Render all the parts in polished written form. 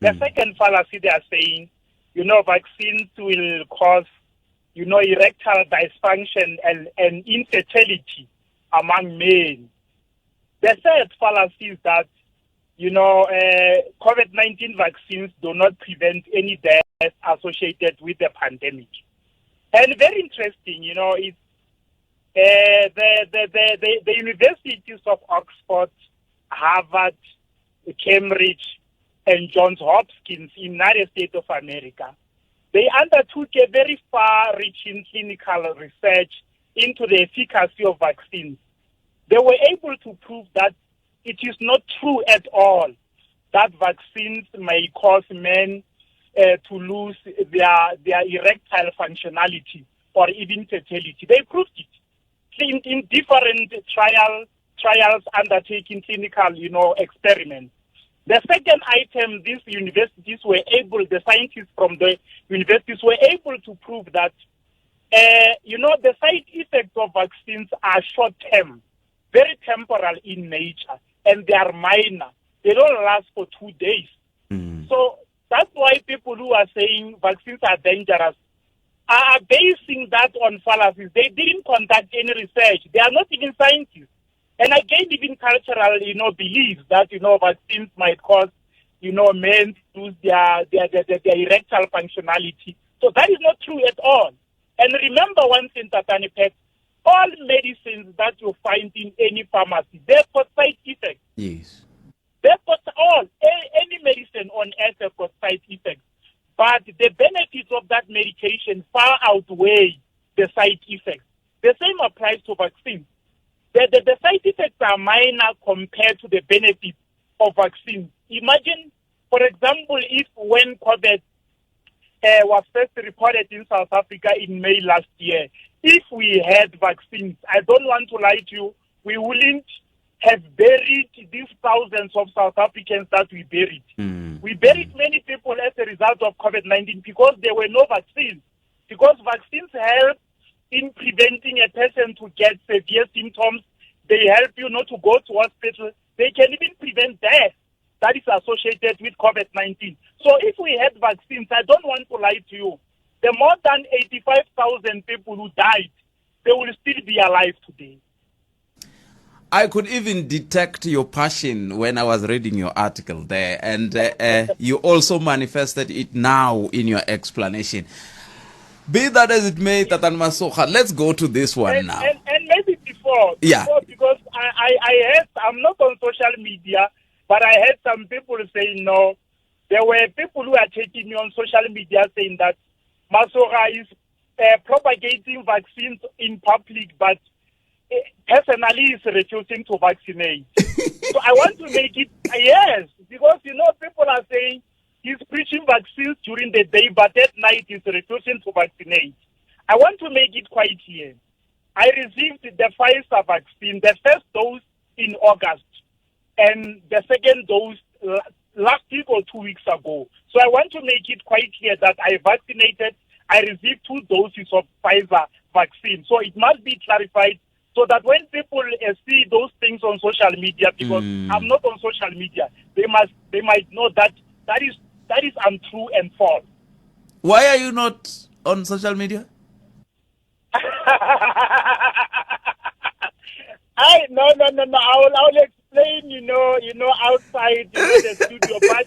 The second fallacy, they are saying, you know, vaccines will cause, you know, erectile dysfunction and infertility among men. The third fallacy is that, you know, COVID-19 vaccines do not prevent any death associated with the pandemic. And very interesting, you know, it's the universities of Oxford, Harvard, Cambridge, and Johns Hopkins in the United States of America, they undertook a very far-reaching clinical research into the efficacy of vaccines. They were able to prove that it is not true at all that vaccines may cause men to lose their erectile functionality or even fertility. They proved it in different trials undertaking clinical, you know, experiments. The second item, these universities were able, the scientists from the universities were able to prove that, you know, the side effects of vaccines are short-term, very temporal in nature, and they are minor. They don't last for 2 days. So that's why people who are saying vaccines are dangerous are basing that on fallacies. They didn't conduct any research. They are not even scientists. And again, even cultural, you know, beliefs that, you know, vaccines might cause, you know, men to lose their erectile functionality. So that is not true at all. And remember one thing, Tatani Pet, all medicines that you find in any pharmacy, they've got side effects. Yes. They've got all, any medicine on earth has got side effects. But the benefits of that medication far outweigh the side effects. The same applies to vaccines. The side effects are minor compared to the benefits of vaccines. Imagine, for example, if when COVID was first reported in South Africa in May last year, if we had vaccines, I don't want to lie to you, we wouldn't have buried these thousands of South Africans that we buried. We buried many people as a result of COVID-19 because there were no vaccines. Because vaccines help in preventing a person to get severe symptoms. They help you not to go to hospital. They can even prevent death that is associated with COVID-19. So if we had vaccines, I don't want to lie to you, the more than 85,000 people who died, they will still be alive today. I could even detect your passion when I was reading your article there, and you also manifested it now in your explanation. Be that as it may, Tatan Masoga, let's go to this one now. And maybe before, because I heard, I'm not on social media, but I heard some people saying no. There were people who are taking me on social media saying that Masoga is propagating vaccines in public, but personally is refusing to vaccinate. So I want to make it, yes, because, you know, people are saying he's preaching vaccines during the day, but at night he's refusing to vaccinate. I want to make it quite clear. I received the Pfizer vaccine, the first dose in August, and the second dose last week or 2 weeks ago. So I want to make it quite clear that I vaccinated, I received 2 doses of Pfizer vaccine. So it must be clarified so that when people see those things on social media, because I'm not on social media, they might know that that is untrue and false. Why are you not on social media? No. I will explain, you know, outside, you know, the studio. But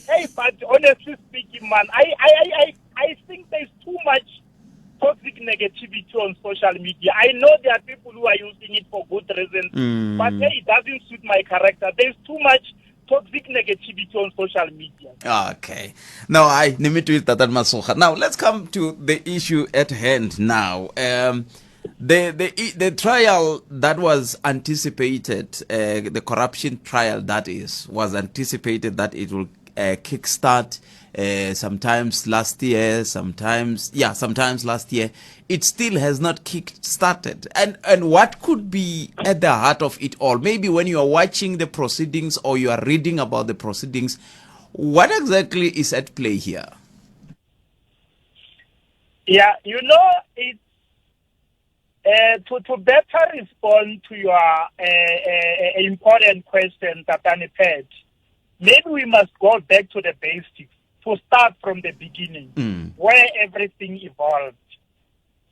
hey, but honestly speaking, man, I think there's too much toxic negativity on social media. I know there are people who are using it for good reasons, but hey, it doesn't suit my character. There's too much toxic negativity on social media. Okay. Now, Now, let's come to the issue at hand now. The trial that was anticipated, the corruption trial that is, was anticipated that it will kickstart sometimes last year, sometimes last year. It still has not kick-started. And what could be at the heart of it all? Maybe when you are watching the proceedings or you are reading about the proceedings, what exactly is at play here? Yeah, you know, it's to better respond to your important question, Tatani Pet, Maybe we must go back to the basics, to start from the beginning, where everything evolved.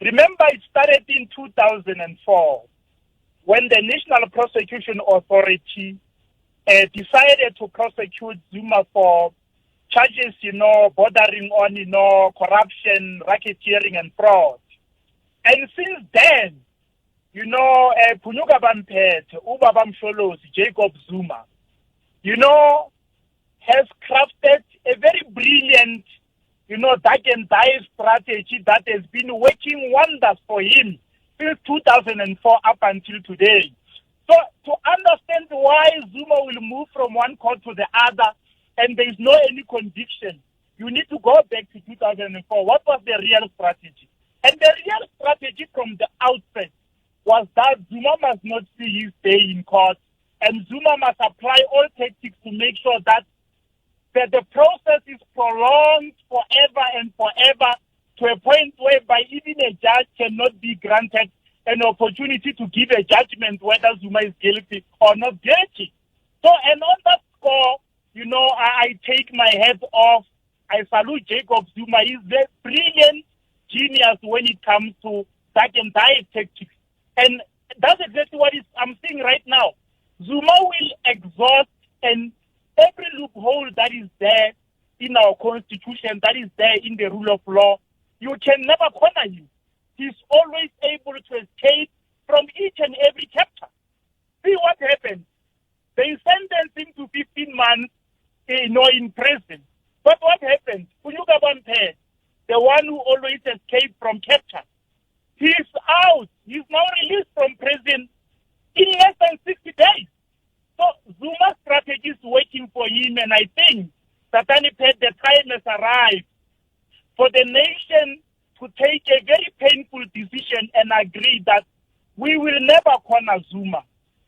Remember, it started in 2004 when the National Prosecution Authority decided to prosecute Zuma for charges, bordering on, corruption, racketeering, and fraud. And since then, Phunyuka Bamphethe, Ubaba Msholozi, Jacob Zuma, has crafted a very brilliant, duck and dive strategy that has been working wonders for him since 2004 up until today. So to understand why Zuma will move from one court to the other and there is no any conviction, you need to go back to 2004. What was the real strategy? And the real strategy from the outset was that Zuma must not see his day in court, and Zuma must apply all tactics to make sure that the process is prolonged forever and forever to a point whereby even a judge cannot be granted an opportunity to give a judgment whether Zuma is guilty or not guilty. So, and on that score, I take my hat off. I salute Jacob Zuma. He's a brilliant genius when it comes to duck and dive tactics. And that's exactly what I'm seeing right now. Zuma will exhaust and every loophole that is there in our constitution, that is there in the rule of law. You can never corner him. He's always able to escape from each and every chapter. See what happened. They sentenced him to 15 months, in prison. But what happened? Phunyuka Bamphethe, the one who always escaped from capture, he's out. He's now released from prison in less than 60 days. So Zuma's strategy is working for him, and I think that the time has arrived for the nation to take a very painful decision and agree that we will never corner Zuma.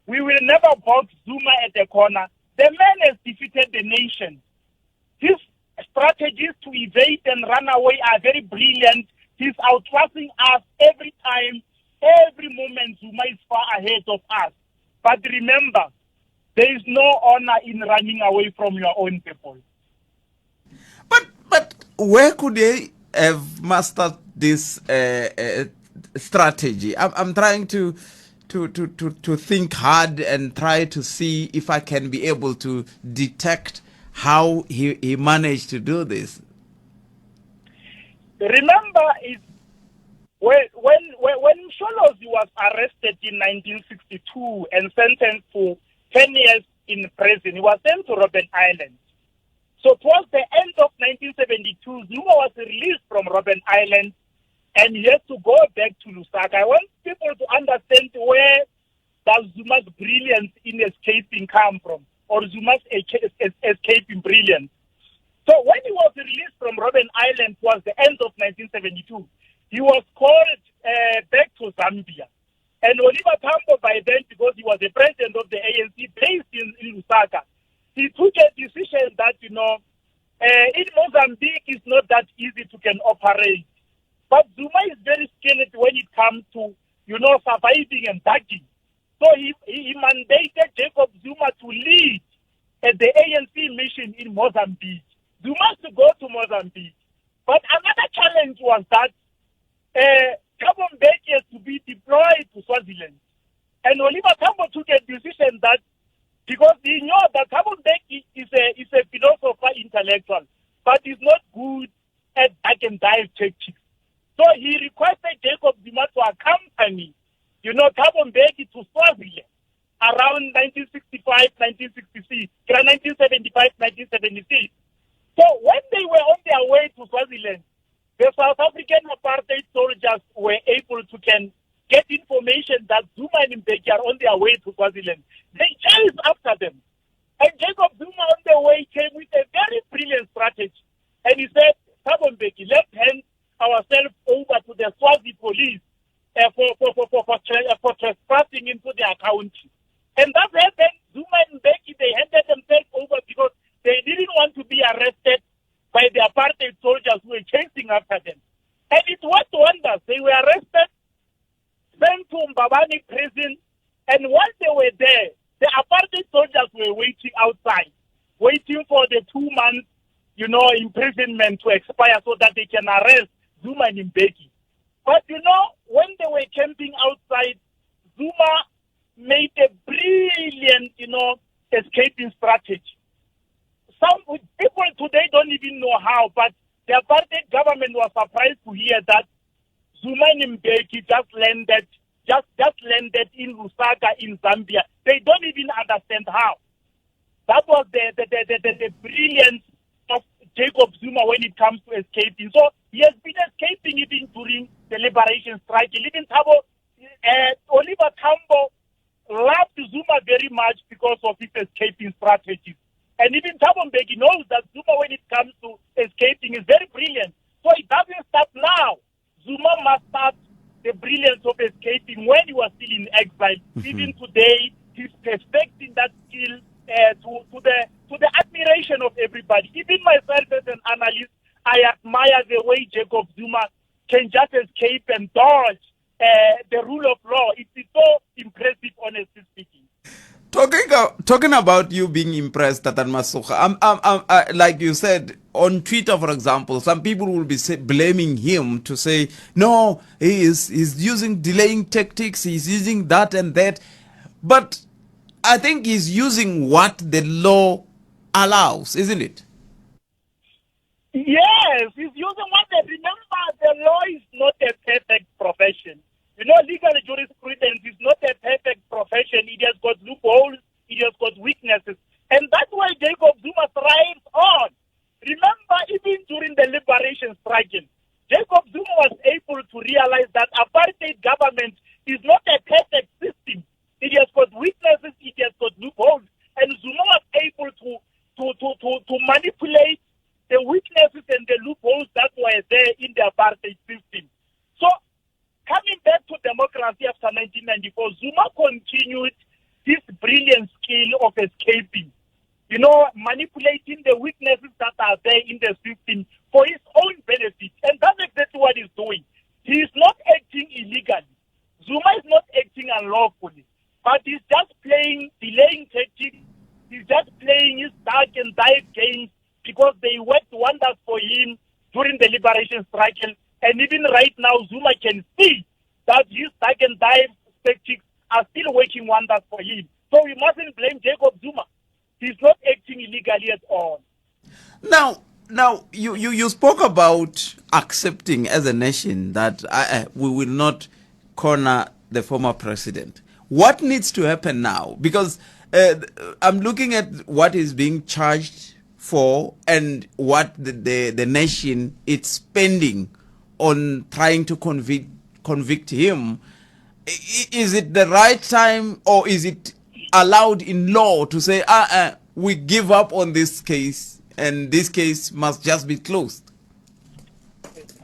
We will never box Zuma at the corner. The man has defeated the nation. His strategies to evade and run away are very brilliant. He's outclassing us every time, every moment. Zuma is far ahead of us. But remember, there is no honor in running away from your own people. But where could they have mastered this strategy? I'm trying to think hard and try to see if I can be able to detect how he managed to do this. Remember, when Msholozi was arrested in 1962 and sentenced to 10 years in prison, he was sent to Robben Island. So towards the end of 1972, Zuma was released from Robben Island and he had to go back to Lusaka. I want people to understand where does Zuma's brilliance in escaping come from, or Zuma's escaping brilliance. So when he was released from Robben Island towards the end of 1972, he was called back to Zambia. And Oliver Tambo, by then, because he was the president of the ANC based in Lusaka, he took a decision that, in Mozambique it's not that easy to can operate. But Zuma is very skilled when it comes to, surviving and ducking. So he mandated Jacob Zuma to lead at the ANC mission in Mozambique. Zuma has to go to Mozambique. But another challenge was that Thabo Mbeki has to be deployed to Swaziland. And Oliver Tambo took a decision that, because he knew that Thabo Mbeki is a philosopher intellectual, but he's not good at duck and dive tactics. So he requested Jacob Zuma to accompany, Thabo Mbeki to Swaziland around 1965, 1966, 1975, 1976. So when they were on their way to Swaziland, the South African apartheid soldiers were able to get information that Zuma and Mbeki are on their way to Swaziland. They chased after them. And Jacob Zuma on the way came with a very brilliant strategy. And he said, Thabo Mbeki, let's hand ourselves over to the Swazi police for trespassing into their country. And that happened. Zuma and Mbeki, they handed themselves over because they didn't want to be arrested by the apartheid soldiers who were chasing after them. And it worked wonders. They were arrested, sent to Mbabane prison, and while they were there, the apartheid soldiers were waiting outside. waiting for the 2 months, imprisonment to expire so that they can arrest Zuma and Mbeki. But when they were camping outside, Zuma made a brilliant, escaping strategy. Some people today don't even know how, but the apartheid government was surprised to hear that Zuma and Mbeki just landed in Lusaka in Zambia. They don't even understand how. That was the brilliance of Jacob Zuma when it comes to escaping. So he has been escaping even during the liberation strike. Even Thabo, Oliver Tambo loved Zuma very much because of his escaping strategies. And even Thabo Mbeki knows that Zuma, when it comes to escaping, is very brilliant. So it doesn't start now. Zuma must start the brilliance of escaping when he was still in exile. Even today, he's perfecting that skill to the admiration of everybody. Even myself as an analyst, I admire the way Jacob Zuma can just escape and dodge the rule of law. It is so impressive, honestly speaking. Talking about you being impressed, Tatan Masoga, like you said on Twitter, for example, some people will be blaming him to say, no, he's using delaying tactics, he's using that and that. But I think he's using what the law allows, isn't it? Yes, he's using what they remember. The law is not a perfect profession. Legal jurisprudence is not a perfect profession. It has got loopholes, it has got weaknesses. And that's why Jacob Zuma thrives on. Remember, even during the liberation struggle, Jacob Zuma was able to realize that apartheid government is not a perfect system. It has got weaknesses, it has got loopholes. And Zuma was able to manipulate the weaknesses and the loopholes that were there in the apartheid system. So, coming back to democracy after 1994, Zuma continued this brilliant skill of escaping, manipulating the weaknesses that are there in the system for his own benefit. And that's exactly what he's doing. He is not acting illegally. Zuma is not acting unlawfully, but he's just playing delaying tactics. He's just playing his dark and dive games because they worked wonders for him during the liberation struggle. And even right now, Zuma can see that his dark and dive tactics are still working wonders for him. So we mustn't blame Jacob Zuma. He's not acting illegally at all. Now you spoke about accepting as a nation that we will not corner the former president. What needs to happen now? Because I'm looking at what is being charged for and what the nation is spending on trying to convict him. Is it the right time, or is it allowed in law to say, we give up on this case and this case must just be closed?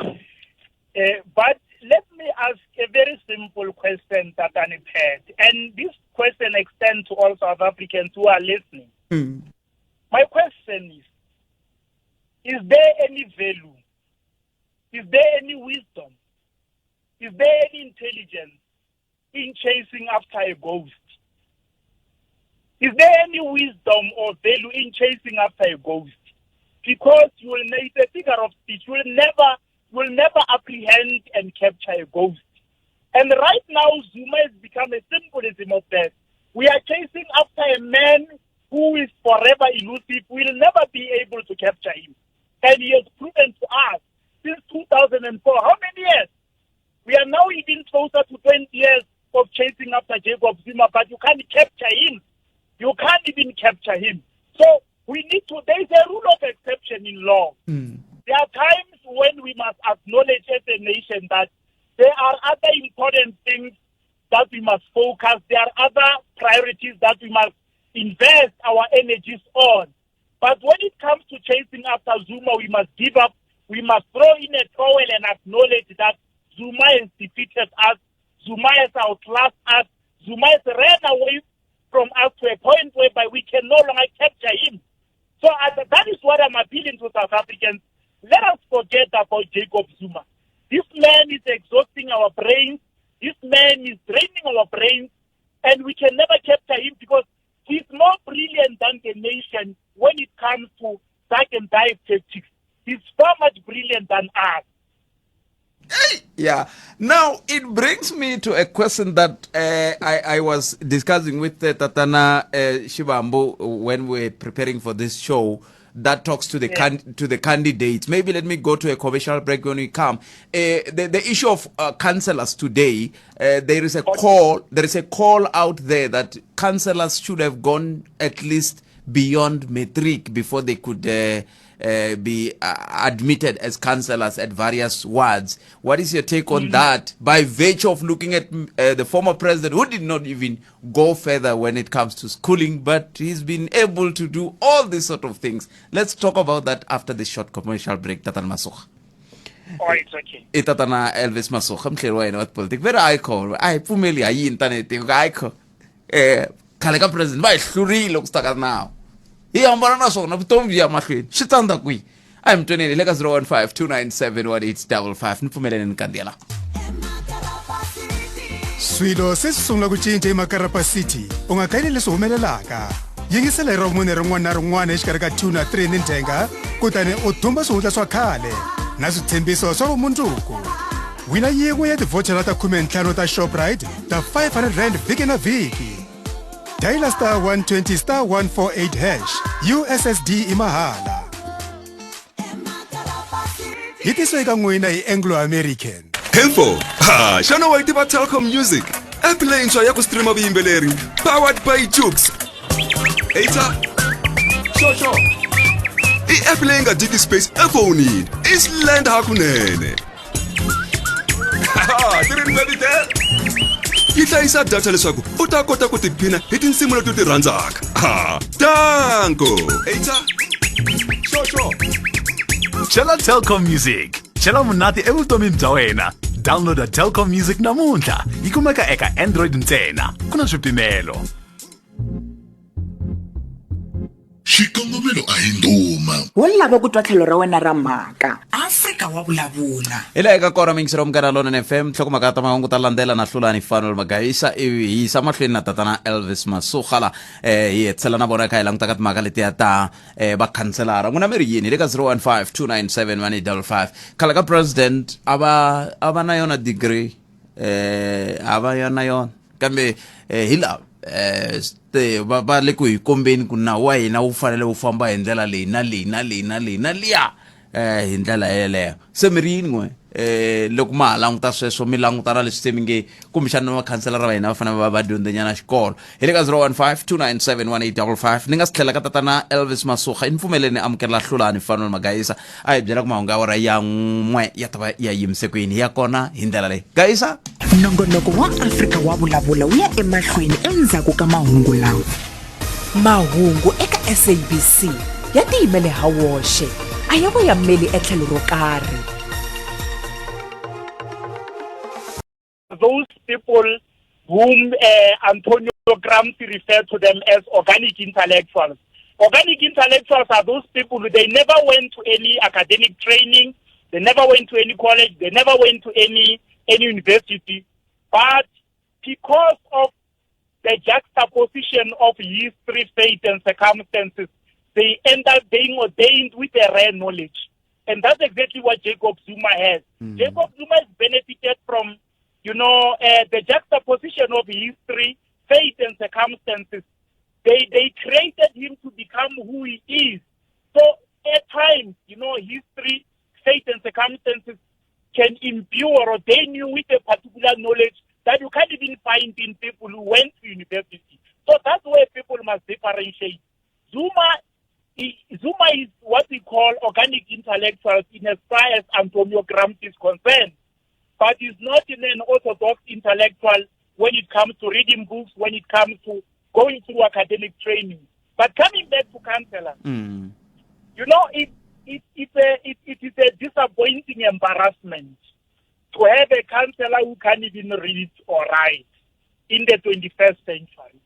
But let me ask a very simple question, Tatani Pat. And this question extends to all South Africans who are listening. My question is there any value? Is there any wisdom? Is there any intelligence in chasing after a ghost? Is there any wisdom or value in chasing after a ghost? Because you will, it's a figure of speech, you will never apprehend and capture a ghost. And right now, Zuma has become a symbolism of that. We are chasing after a man who is forever elusive. We will never be able to capture him. And he has proven to us since 2004. How many years? We are now even closer to 20 years of chasing after Jacob Zuma, but you can't capture him. You can't even capture him. So we need to, there is a rule of exception in law. There are times when we must acknowledge as a nation that there are other important things that we must focus. There are other priorities that we must invest our energies on. But when it comes to chasing after Zuma, we must give up. We must throw in a towel and acknowledge that Zuma has defeated us. Zuma has outclassed us. Zuma has ran away from us to a point whereby we can no longer capture him. So that is what I'm appealing to South Africans. Let us forget about Jacob Zuma. This man is exhausting our brains. This man is draining our brains, and we can never capture him because He's more brilliant than the nation when it comes to duck and dive tactics. He's far much brilliant than us. Yeah. Now it brings me to a question that I was discussing with Tatana Shibambu when we were preparing for this show. That talks to the to the candidates. Maybe let me go to a commercial break when we come. The issue of councillors today, there is a call. There is a call out there that councillors should have gone at least beyond matric before they could be admitted as councillors at various wards. What is your take on that, by virtue of looking at the former president, who did not even go further when it comes to schooling, but he's been able to do all these sort of things? Let's talk about that after this short commercial break. Tatana Masoga. Oh, it's okay. I tatana Elvis Masoga, mhleri wa hina wa tipolitiki. Ve ri ayikho, a hi pfumeli ha yi internet, ayikho. Khale ka president va hi hlurile ku suka nawu. Hi hambana na swona, vutomi byi ya mahlweni. Swi tsandza kwihi? A hi mi tweneni hi le ka 015 297 1855. Ni pfumeleni ni kandziyela. Swilo se swi sungula ku cinca eMakarapa City. U nga kayeli leswi humelelaka. Yingisela hi Ravumune rin'wana na rin'wana exikarhi ka 2 na 3 ni ndzhenga, kutani u thumba swihundla swa khale na switshembiso swa vumundzuku. Wina yin'we ya tivhochara ta 15 ta Shoprite ta 500 rand vhiki na vhiki. Dial star 120 star 148 hash. USSD i mahala. Yi tisiwe eka n'wina hi Anglo American. Info. Ha, xana wa yi tiva Telkom Music? App leyintshwa ya ku streama vuyimbeleri powered by Jukes. Eita. Xoxo. I app leyi nga dyiki space efonini. I slender hakunene. Ti ri ni yi hlayisa data leswaku u ta kota ku tiphina hi tinsimu leti u ti rhandzaka. Ha, danko. Eita. Xoxo. Chela Telkom Music. Chela monate evutomini bya wena. Downloada Telkom Music namuntlha. Yi kumeka eka Android ntsena. Ku na swipimelo. Xikongomelo a hi ndhuma. Wo lava ku twa tlhelo ra wena ra mhaka. Afrika wa vulavula. Hi laha eka kona mingiselo wa Munghana Lonene FM. Nhlokomhaka ta mahungu ta landzela na Hlulani Fanuel Magaisa, ivi hi yisa mahlweni na tatana Elvis Masuga la hi hetisela na vona kha hi languta ka timhaka letiya ta vakhanselara. N'wina mi ri yini? Hi le ka 015 297 1855. Khale ka president a va a va na yona degree, a va yona yona, kambe hi lava va va le ku hi kombeni ku nawu wa hina wu fanele wu famba hi ndlela leyi na leyi na leyi na leyi na liya, hi ndlela yeleyo. Se mi ri yini n'we loko ma ha languta sweswo, mi languta na leswi se mi nge kumbexana na vakhanselara va hina va fanele va va dyondzenyana xikolo? Hi le ka 015 297 1855. Ni nga si tlhela ka tatana Elvis Masuga, i ni pfumeleni amukela Hlulani Fanuel Magaisa a hi byela ku mahungu ya awara ya 1 ya ta va ya yimise ku yini, ya kona hi ndlela leyi. Gaisa. Nongonoko wa Afrika wa vulavula wu ya emahlweni endzhaku ka mahungu lawa. Mahungu eka SABC ya tiyimele ha woxe, a ya voyameli etlhelo ro karhi. Those people whom Antonio Gramsci referred to them as organic intellectuals. Organic intellectuals are those people who they never went to any academic training, they never went to any college, they never went to any university, but because of the juxtaposition of history, fate, and circumstances, they end up being ordained with a rare knowledge. And that's exactly what Jacob Zuma has. Jacob Zuma has benefited from the juxtaposition of history, fate, and circumstances. They created him to become who he is. So at times, history, fate, and circumstances can imbue or ordain you with a particular knowledge that you can't even find in people who went to university. So that's where people must differentiate. Zuma is what we call organic intellectuals in as far as Antonio Gramsci is concerned. But he's not an orthodox intellectual when it comes to reading books, when it comes to going through academic training. But coming back to councillor, it is a disappointing embarrassment to have a councillor who can't even read or write in the 21st century.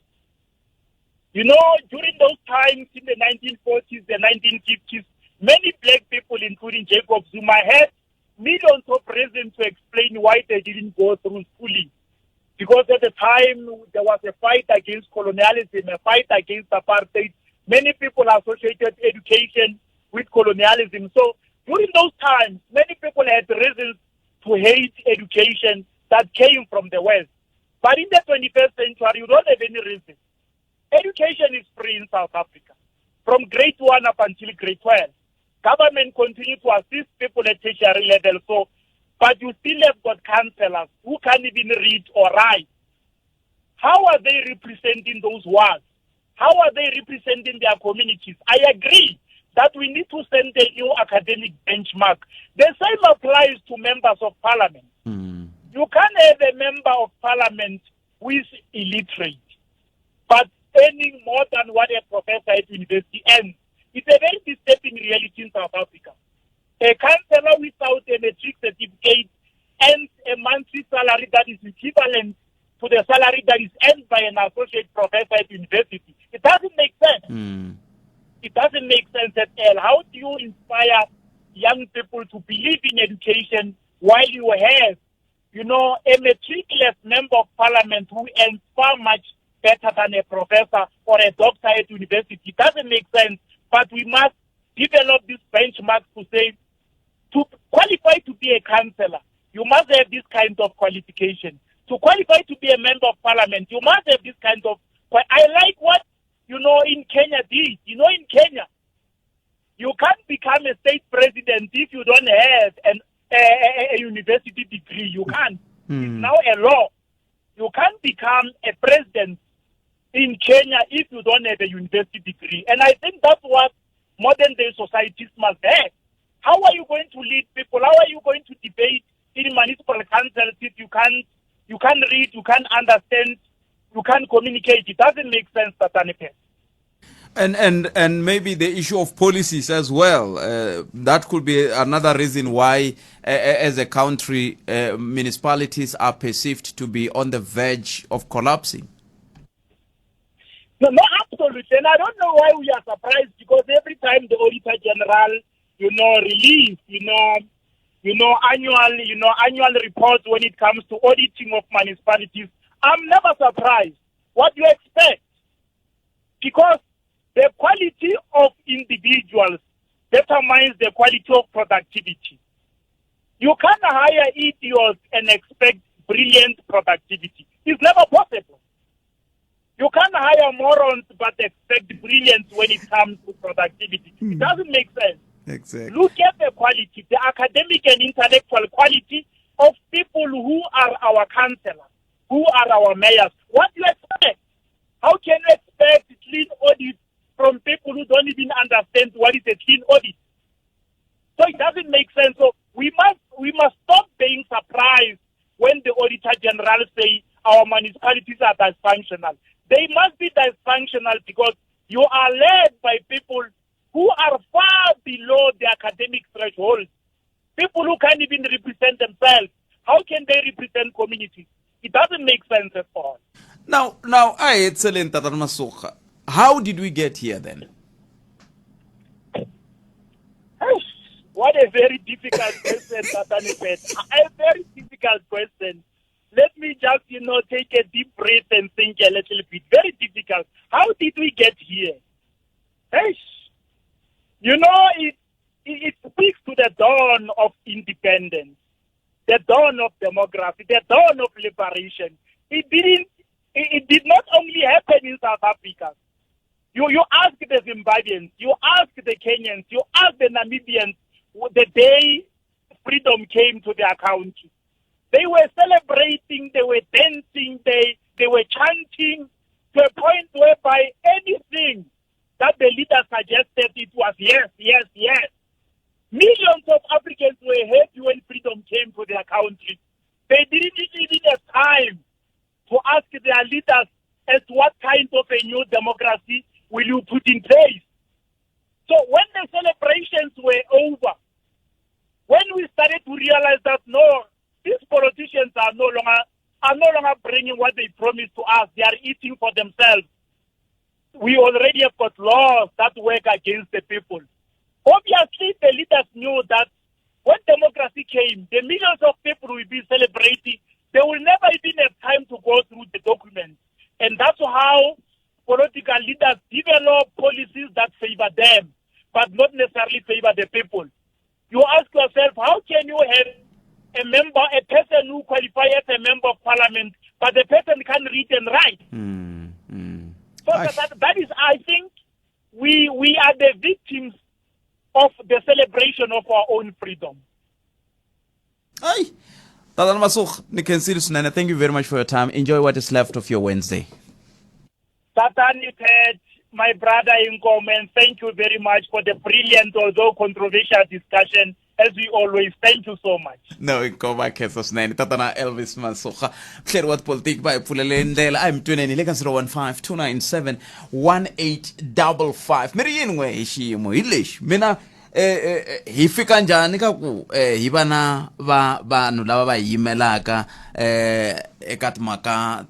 During those times in the 1940s, the 1950s, many black people, including Jacob Zuma, had millions of reasons to explain why they didn't go through schooling. Because at the time there was a fight against colonialism, a fight against apartheid. Many people associated education with colonialism. So during those times, many people had reasons to hate education that came from the West. But in the 21st century, you don't have any reason. Education is free in South Africa, from grade 1 up until grade 12. Government continue to assist people at tertiary level, so, but you still have got councillors who can't even read or write. How are they representing those words? How are they representing their communities? I agree that we need to send a new academic benchmark. The same applies to members of parliament. You can't have a member of parliament who is illiterate, but earning more than what a professor at university earns. It's a very disturbing reality in South Africa. A councillor without a matric certificate earns a monthly salary that is equivalent to the salary that is earned by an associate professor at university. It doesn't make sense. It doesn't make sense at all. How do you inspire young people to believe in education while you have, you know, a matricless member of parliament who earns far much better than a professor or a doctor at university? It doesn't make sense, but we must develop this benchmark to say, to qualify to be a councillor, you must have this kind of qualification. To qualify to be a member of parliament, you must have this kind of... I like what, you know, in Kenya did. You know, in Kenya, you can't become a state president if you don't have a university degree. You can't. It's now a law. You can't become a president in Kenya if you don't have a university degree. And I think that's what modern day societies must have. How are you going to lead people? How are you going to debate in municipal councils if you can't read, you can't understand, you can't communicate? It doesn't make sense, Tatane. And maybe the issue of policies as well. That could be another reason why, as a country, municipalities are perceived to be on the verge of collapsing. No, absolutely. And I don't know why we are surprised, because every time the Auditor General, you know, release, annual reports when it comes to auditing of municipalities, I'm never surprised. What do you expect? Because the quality of individuals determines the quality of productivity. You can't hire idiots and expect brilliant productivity. It's never possible. You can't hire morons but expect brilliance when it comes to productivity. It doesn't make sense. Exactly. Look at the quality, the academic and intellectual quality of people who are our councillors, who are our mayors. What do you expect? How can you expect clean audits from people who don't even understand what is a clean audit? So it doesn't make sense. So we must stop being surprised when the Auditor General say our municipalities are dysfunctional. They must be dysfunctional because you are led by people who are far below the academic threshold. People who can't even represent themselves. How can they represent communities? It doesn't make sense at all. Now, how did we get here then? What a very difficult question, Tatane. A very difficult question. Let me just, take a deep breath and think a little bit. Very difficult. How did we get here? It speaks to the dawn of independence, the dawn of democracy, the dawn of liberation. It did not only happen in South Africa. You ask the Zimbabweans, you ask the Kenyans, you ask the Namibians, the day freedom came to their country. They were celebrating, they were dancing, they were chanting to a point whereby anything that the leader suggested, it was yes, yes, yes. Millions of Africans were happy when freedom came to their country. They didn't even have time to ask their leaders as to what kind of a new democracy will you put in place. So when the celebrations were over, when we started to realize that no, these politicians are no longer bringing what they promised to us, they are eating for themselves. We already have got laws that work against the people. Obviously, the leaders knew that when democracy came, the millions of people will be celebrating They will never even have time to go through the documents. And that's how political leaders develop policies that favor them, but not necessarily favor the people. You ask yourself, how can you have a member, a person who qualifies as a member of parliament, but the person can't read and write? So that is, I think, we are the victims of the celebration of our own freedom. Ay, Tatana Masoga, ni khensile swinene. Thank you very much for your time. Enjoy what is left of your Wednesday. Tatani Ted, my brother in common, thank you very much for the brilliant, although controversial discussion. As we always, thank you so much. No, inkomo khensa swinene tatana Elvis Masoga, muhleri wa tipolitiki, va hi pfulele ndlela. A hi mi tweneni le ka 015 297 1855. Mi ri yini n'we hi xiyimo hi lexi? Mina hi fika njhani ka ku hi va na va vanhu lava va hi yimelaka eka timhaka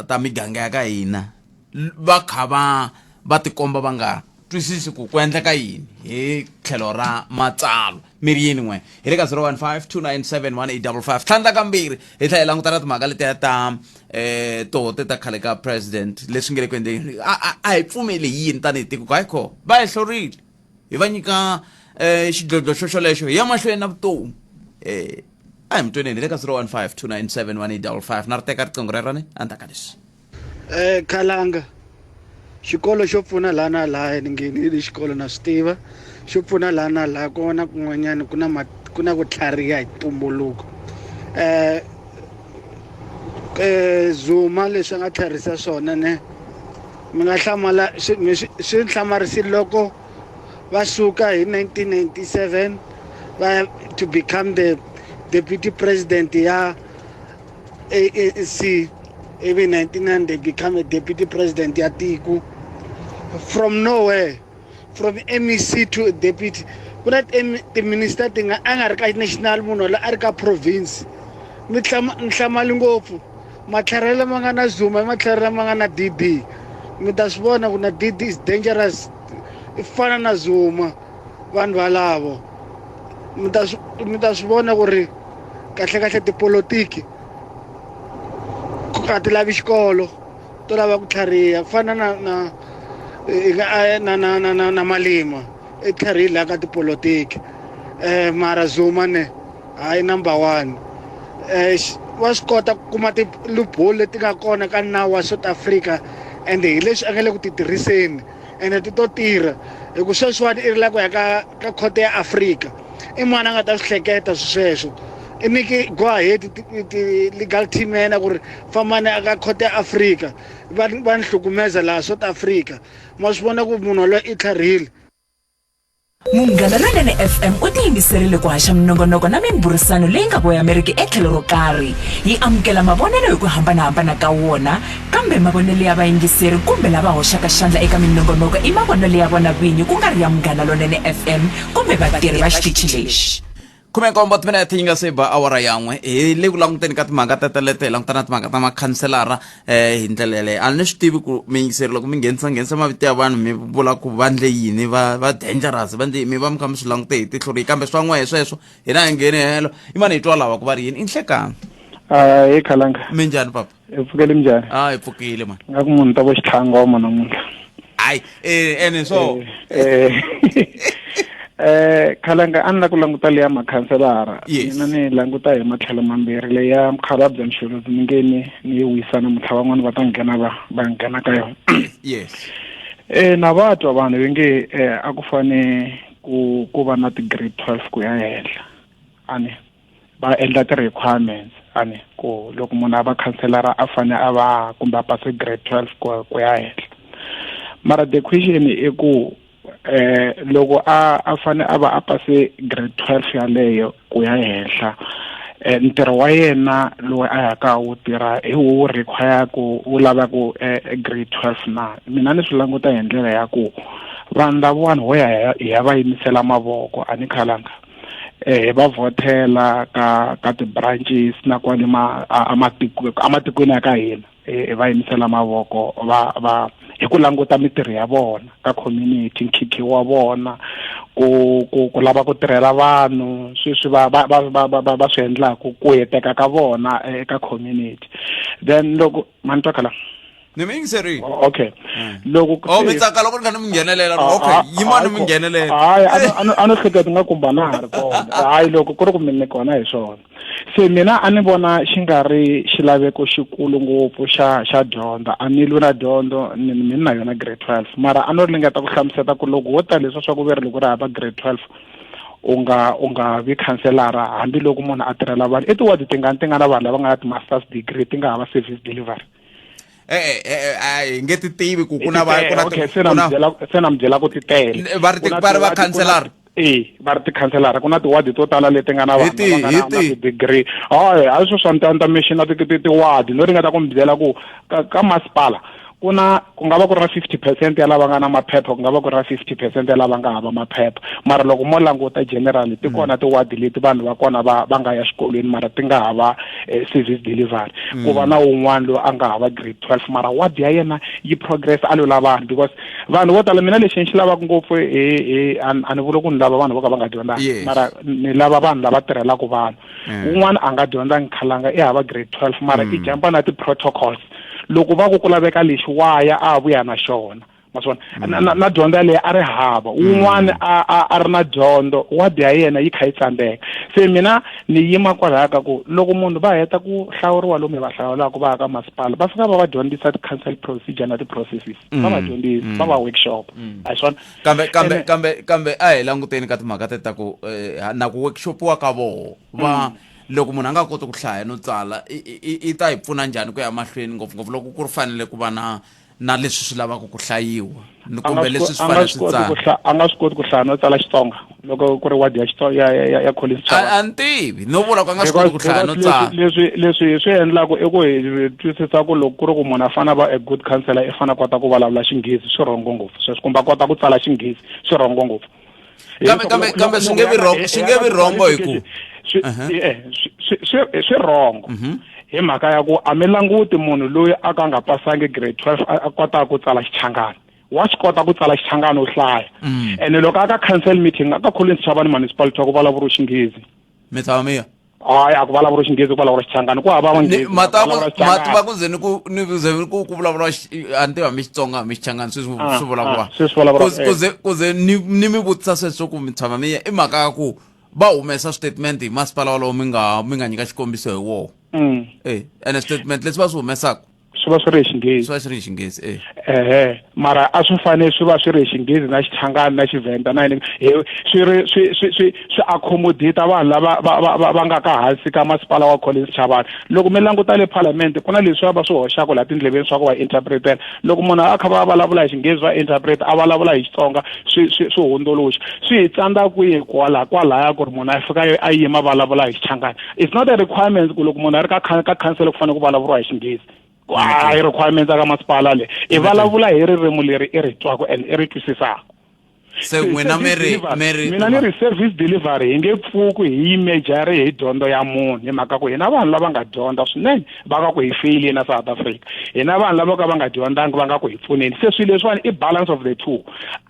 ta miganga ya ka hina, va kha va tikomba va nga twisisi ku endleka yini hi tlhelo ra matsalwa? Mi ri yini n'we hi le ka 015 297 1855? Tlhandla kambirhi hi tlhela hi languta na timhaka letiya ta toho ta khale ka president, leswi nge le ku endleni. A hi pfumeli yini tanihi tiko ku hayi kho va hi hlorile, hi va nyika xidlodlo xo xolexo, hi ya mahlweni na vutomi? A hi mi tweneni hi le ka 015 297 1855. Na ri teka riqingho rero ni endzhaku ka leswi. Khalanga, xikolo xo pfuna laha na laha, ni nghenile xikolo, na swi tiva xo pfuna laha na laha kona kun'wanyana ku na ku na ku tlhariha hi tumbuluko. Zuma leswi a nga tlharisa swona ne mi nga hlamala, swi hlamarisile loko va suka hi 1997 va to become the deputy president ya ANC, ivi 99 they become a deputy president ya tiko from nowhere, from MEC to deputy. Ku na ti-minister ti nga a nga ri ka national, munhu loyi a ri ka province. Mi ni hlamali ngopfu matlhari lama nga na Zuma i matlhari lama nga na DD. Mi ta swi vona ku na DD is dangerous, i fana na Zuma. Vanhu valavo mi ta swi vona ku ri kahle kahle tipolotiki a ti lavi xikolo, to lava ku tlhariha, ku fana na Malima i tlharihile la ka tipolotiki. Mara Zuma ne hayi, number one, wa swi kota ku kuma ti-loophole leti nga kona ka nawu wa South Africa, and hi leswi a nga le ku ti tirhiseni, ene ti to tirha hi ku sweswiwani i ri la ku ya ka khoto ya Afrika. I mani a nga ta swi hleketa swi sweswo? I nyike go ahead ti-legal team ya yena ku ri fambani ka khoto ya Afrika, va ni hlukumeza laha South Africa. Ma swi vona ku munhu waloye i tlharihile. Munghana Lonene FM u tiyimiserile ku haxa minongonoko na mimbhurisano leyi nga voyameriki etlhelo ro karhi. Yi amukela mavonelo hi ku hambanahambana ka wona, kambe mavonelo ya vayingiseri kumbe lava hoxaka xandla eka minongonoko i mavonelo ya vona vinyi ku nga ri ya Munghana Lonene FM kumbe vatirhi va xitichi lexi. 17 timinete yi nga se ba awara yan'we. Hi le ku languteni ka timhaka tetelete, hi langutana na timhaka ta makhanselara. Hi ndlela yaleyo a ni swi tivi ku miyingiseri loko mi nghenisa mavito ya vanhu, mi vula ku va ndle yini, va dangerous, va ndle, mi va mi kha mi swi langute hi tihlo rihi? Kambe swa n'wehe sweswo hina hi ngheni helo. I mani hi twa lava ku va ri yini? I nhlekani. Hi Khalanga. Minjhani papa? Hi pfukele, minjhani? A hi pfukile mani. Nga ku munhu ta vo xitlhangoma namuntlha. Hayi, ene so. Khalanga, a ni la ku languta leya makhanselara. Yes. Mina ni languta hi matlhelo mambirhi. Leya mukhalabye Msholozi ni nge ni yi wisa namuntlha, van'wani va ta nghena va nghena ka yona. Na va twa vanhu va nge a ku fane ku va na ti-grade 12 ku ya henhla, ani va endla ti-requirements, ani ku loko munhu a va khanselara a fane a va kumbe a pase grade 12 ku ya henhla. Mara the question i ku loko a fane a va a pase grade 12 yaleyo ku ya henhla, ntirho wa yena lowu a yaka wu tirha hi wu require ku wu lava ku grade 12 na? Mina ni swi languta hi ndlela ya ku vanhu lavawani ho ya hi ya va yimisela mavoko, a ni khalanga hi va vhotela ka ti-branches na kwale ma a matikweni ya ka hina. hi va yimisela mavoko va va hi ku languta mitirho ya vona ka community nkhikhi wa vona ku ku ku lava ku tirhela vanhu sweswi va va va va va va swi endlaku ku heteka ka vona eka community then loko ma ni twa khala ni mi yingiserile okay loko oh mi tsaka loko ni kha ni mi nghenelela okay yimani mi nghenelela hayi a no hleketa nga kumba na ha ri kona hayi loko ku ri ku mi ni kona hi swona se mina a ni vona xi nga ri xilaveko xikulu ngopfu xa xa dyondzo a ni lwi na dyondzo ni mi na yona grade 12 mara a no ringeta ku hlamuseta ku loko wo ta leswa swa ku ve ri loko ri hava grade 12 u nga u nga vi khanselara hambiloko munhu a tirhela vanhu i tiwadi tingani ti nga na vanhu lava nga na ti-masters degree ti nga hava service delivery eh eh a hi nge ti tivi ku ku na va ku na okay se na mi byela se na mi byela ku ti tele va ri va ri va khanselara e va ri tikhanselara ku na tiwadi to tala leti nga na vanhu va nga na ti-degree hayi a swo swa ni ta mixina tiwadi no ringeta ku mi byela ku ka masipala ku na ku nga va ku ri na 50 percent ya lava nga na maphepha ku nga va ku ri na 50 percent ya lava nga hava maphepha mara loko mo languta generally ti kona tiwadi leti vanhu va kona va va nga ya xikolweni mara ti nga hava eh, service delivery ku va na wun'wana loyi a nga hava grade 12 mara wadi ya yena yi progress a lwela vanhu because vanhu vo tala mina lexi ni xi lavaka ngopfu hi hi a ni vuli ku ni lava vanhu vo ka va nga dyondzanga Yes. mara ni lava vanhu lava tirhelaka vanhu wun'wana a nga dyondzangi khalanga i hava grade 12 mara i jumpa na ti-protocols loko va ku ku laveka lexi waya a vuya na xona ma swi vona na, na, na dyondzo yaleyo a ri hava wun'wana a, a, a ri na dyondzo wadi ya yena yi kha yi tsandzeka se mina ni yima kwalaya ka ku loko munhu va heta ku hlawuriwa lomu hi va hlawulaka va ya ka masipala va fika va va dyondzisa ti-council procedure na ti-processes va va dyondzisa va va workshop a hi swona kambe kambe Ene- kambe kambe a hi languteni ka timhaka te ta ku eh, na ku workshopiwa ka voho va loko munhu a nga koti ku hlaya no tsala i- i i ta hi pfuna njhani ku ya mahlweni ngopfungopfu loko ku ri fanele ku va na na leswi swi lavaka ku hlayiwa ni kumbe leswi swi fanele swi tsala a nga swi koti ku hlaya no tsala Xitsonga loko ku ri wadi ya Xitsonga ya ya ya Collins Chabane a ni tivi no vula ku a nga swi koti ku hlaya no tsala leswi leswi hi swi endlaka i ku hi twisisa ku loko ku ri ku munhu a fanele a va a good counselor i fanele a kota ku vulavula Xinghezi swi wrong ngopfu sweswo kumbe a kota ku tsala Xinghezi swi wrong ngopfu kambe kambe kambe swi nge vi wrong swi nge vi wrong hi ku swi eh, swi swi wrong hi mhaka ya ku a mi languti munhu loyi a ka nga pasangi grade 12 a kotaka ku tsala xichangani wa swi kota ku tsala xichangani u hlaya ene loko a ka council meeting a ka Collins Chabane municipality wa ku vulavuriwa xinghezi mi tshama mi ya hayi a ku vulavuriwa xinghezi ku vulavuriwa xichangani ku hava vanghezi mati va ku ze ni ku ni ze ni ku ku vulavuriwa a ni tivi hambi xitsonga hambi xichangani sweswi Ah, swi vulavuriwa ah, sweswi vulavuriwa, Ku ze ku ze ni ni mi vutisa sweswo ku mi tshama mi ya i mhaka ya ku va humesa statement hi masipala wolowo mi nga mi nga nyika xikombiso hi woho eh ene statement leswi va swi humesaka swi va swi ri hi xinghezi swi va swi ri hi xinghezi eh ehe mara a swi fanele swi va swi ri hi xinghezi na xichangani na xivhenda na yini hi swi ri swi swi swi swi accommodate vanhu lava va va va va nga ka hansi ka masipala wa Collins Chabane loko mi languta le parliament ku na leswi va swi hoxaka laha tindleveni swa ku va interpretela loko munhu a kha va vulavula hi xinghezi va interpret a vulavula hi xitsonga swi swi swi hundzuluxa swi hi tsandza kwihi kwala kwalaya ku ri munhu a fika a yima vulavula hi xichangani it's not a requirement ku loko munhu a ri ka ka council ku fanele ku vulavuriwa hi xinghezi a yi requirement ka masipala le i vulavula hi ririmi leri i ri twaka and i ri twisisaka se n'wina mi ri mi ri mina ni ri service delivery hi nge pfuki hi yi mejare hi dyondzo ya munhu hi mhaka ku hina vanhu lava nga dyondza swinene va nga ku hi feyileni na South Africa hina vanhu lava ka va nga dyondzangi va nga ku hi pfuneni se swilo leswiwani i balance of the two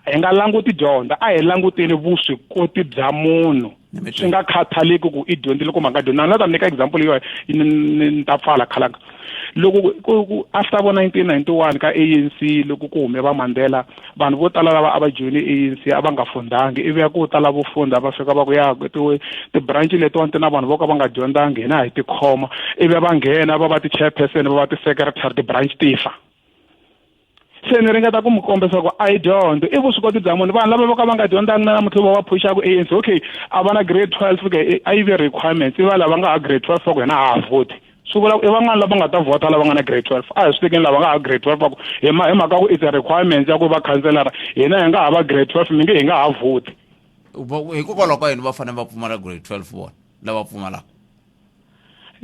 hi nga languti dyondza a hi languteni vuswikoti bya munhu swi nga khathaleki ku i dyondzile kumbe a nga dyondzanga na ta mi nyika example yo ni ta pfala khalanga loko ku after vo 1991 ka ANC loko ku hume va Mandela vanhu vo tala lava a va joyine ANC a va nga fundangi ivi ya ku tala vo funda va fika va ku ya ti-branch letiwani ti na vanhu vo ka va nga dyondzangi hina hi tikhoma ivi va nghena va va ti-chairperson va va ti-secretary ti-branch ti fa se ni ringeta ku mi kombisa ku a yi dyondzo i vuswikoti bya munhu vanhu lava vo ka va nga dyondzangi na namuntlha va va phuxaku ANC okay a va na grade 12 ke a yi ve requirements i va lava nga ha grade 12 va ku hina ha ha vhoti swi vula i van'wana lava nga ta vhota lava nga na grade 12 a hi swi tekeni lava nga ha grade 12 va ku hi ma hi mhaka ku it's a requirement ya ku va khanselara hina hi nga ha va grade 12 mi nge hi nga ha vhoti hikokwalaho ka yini va fanele va pfumala grade 12 vona lava pfumalaka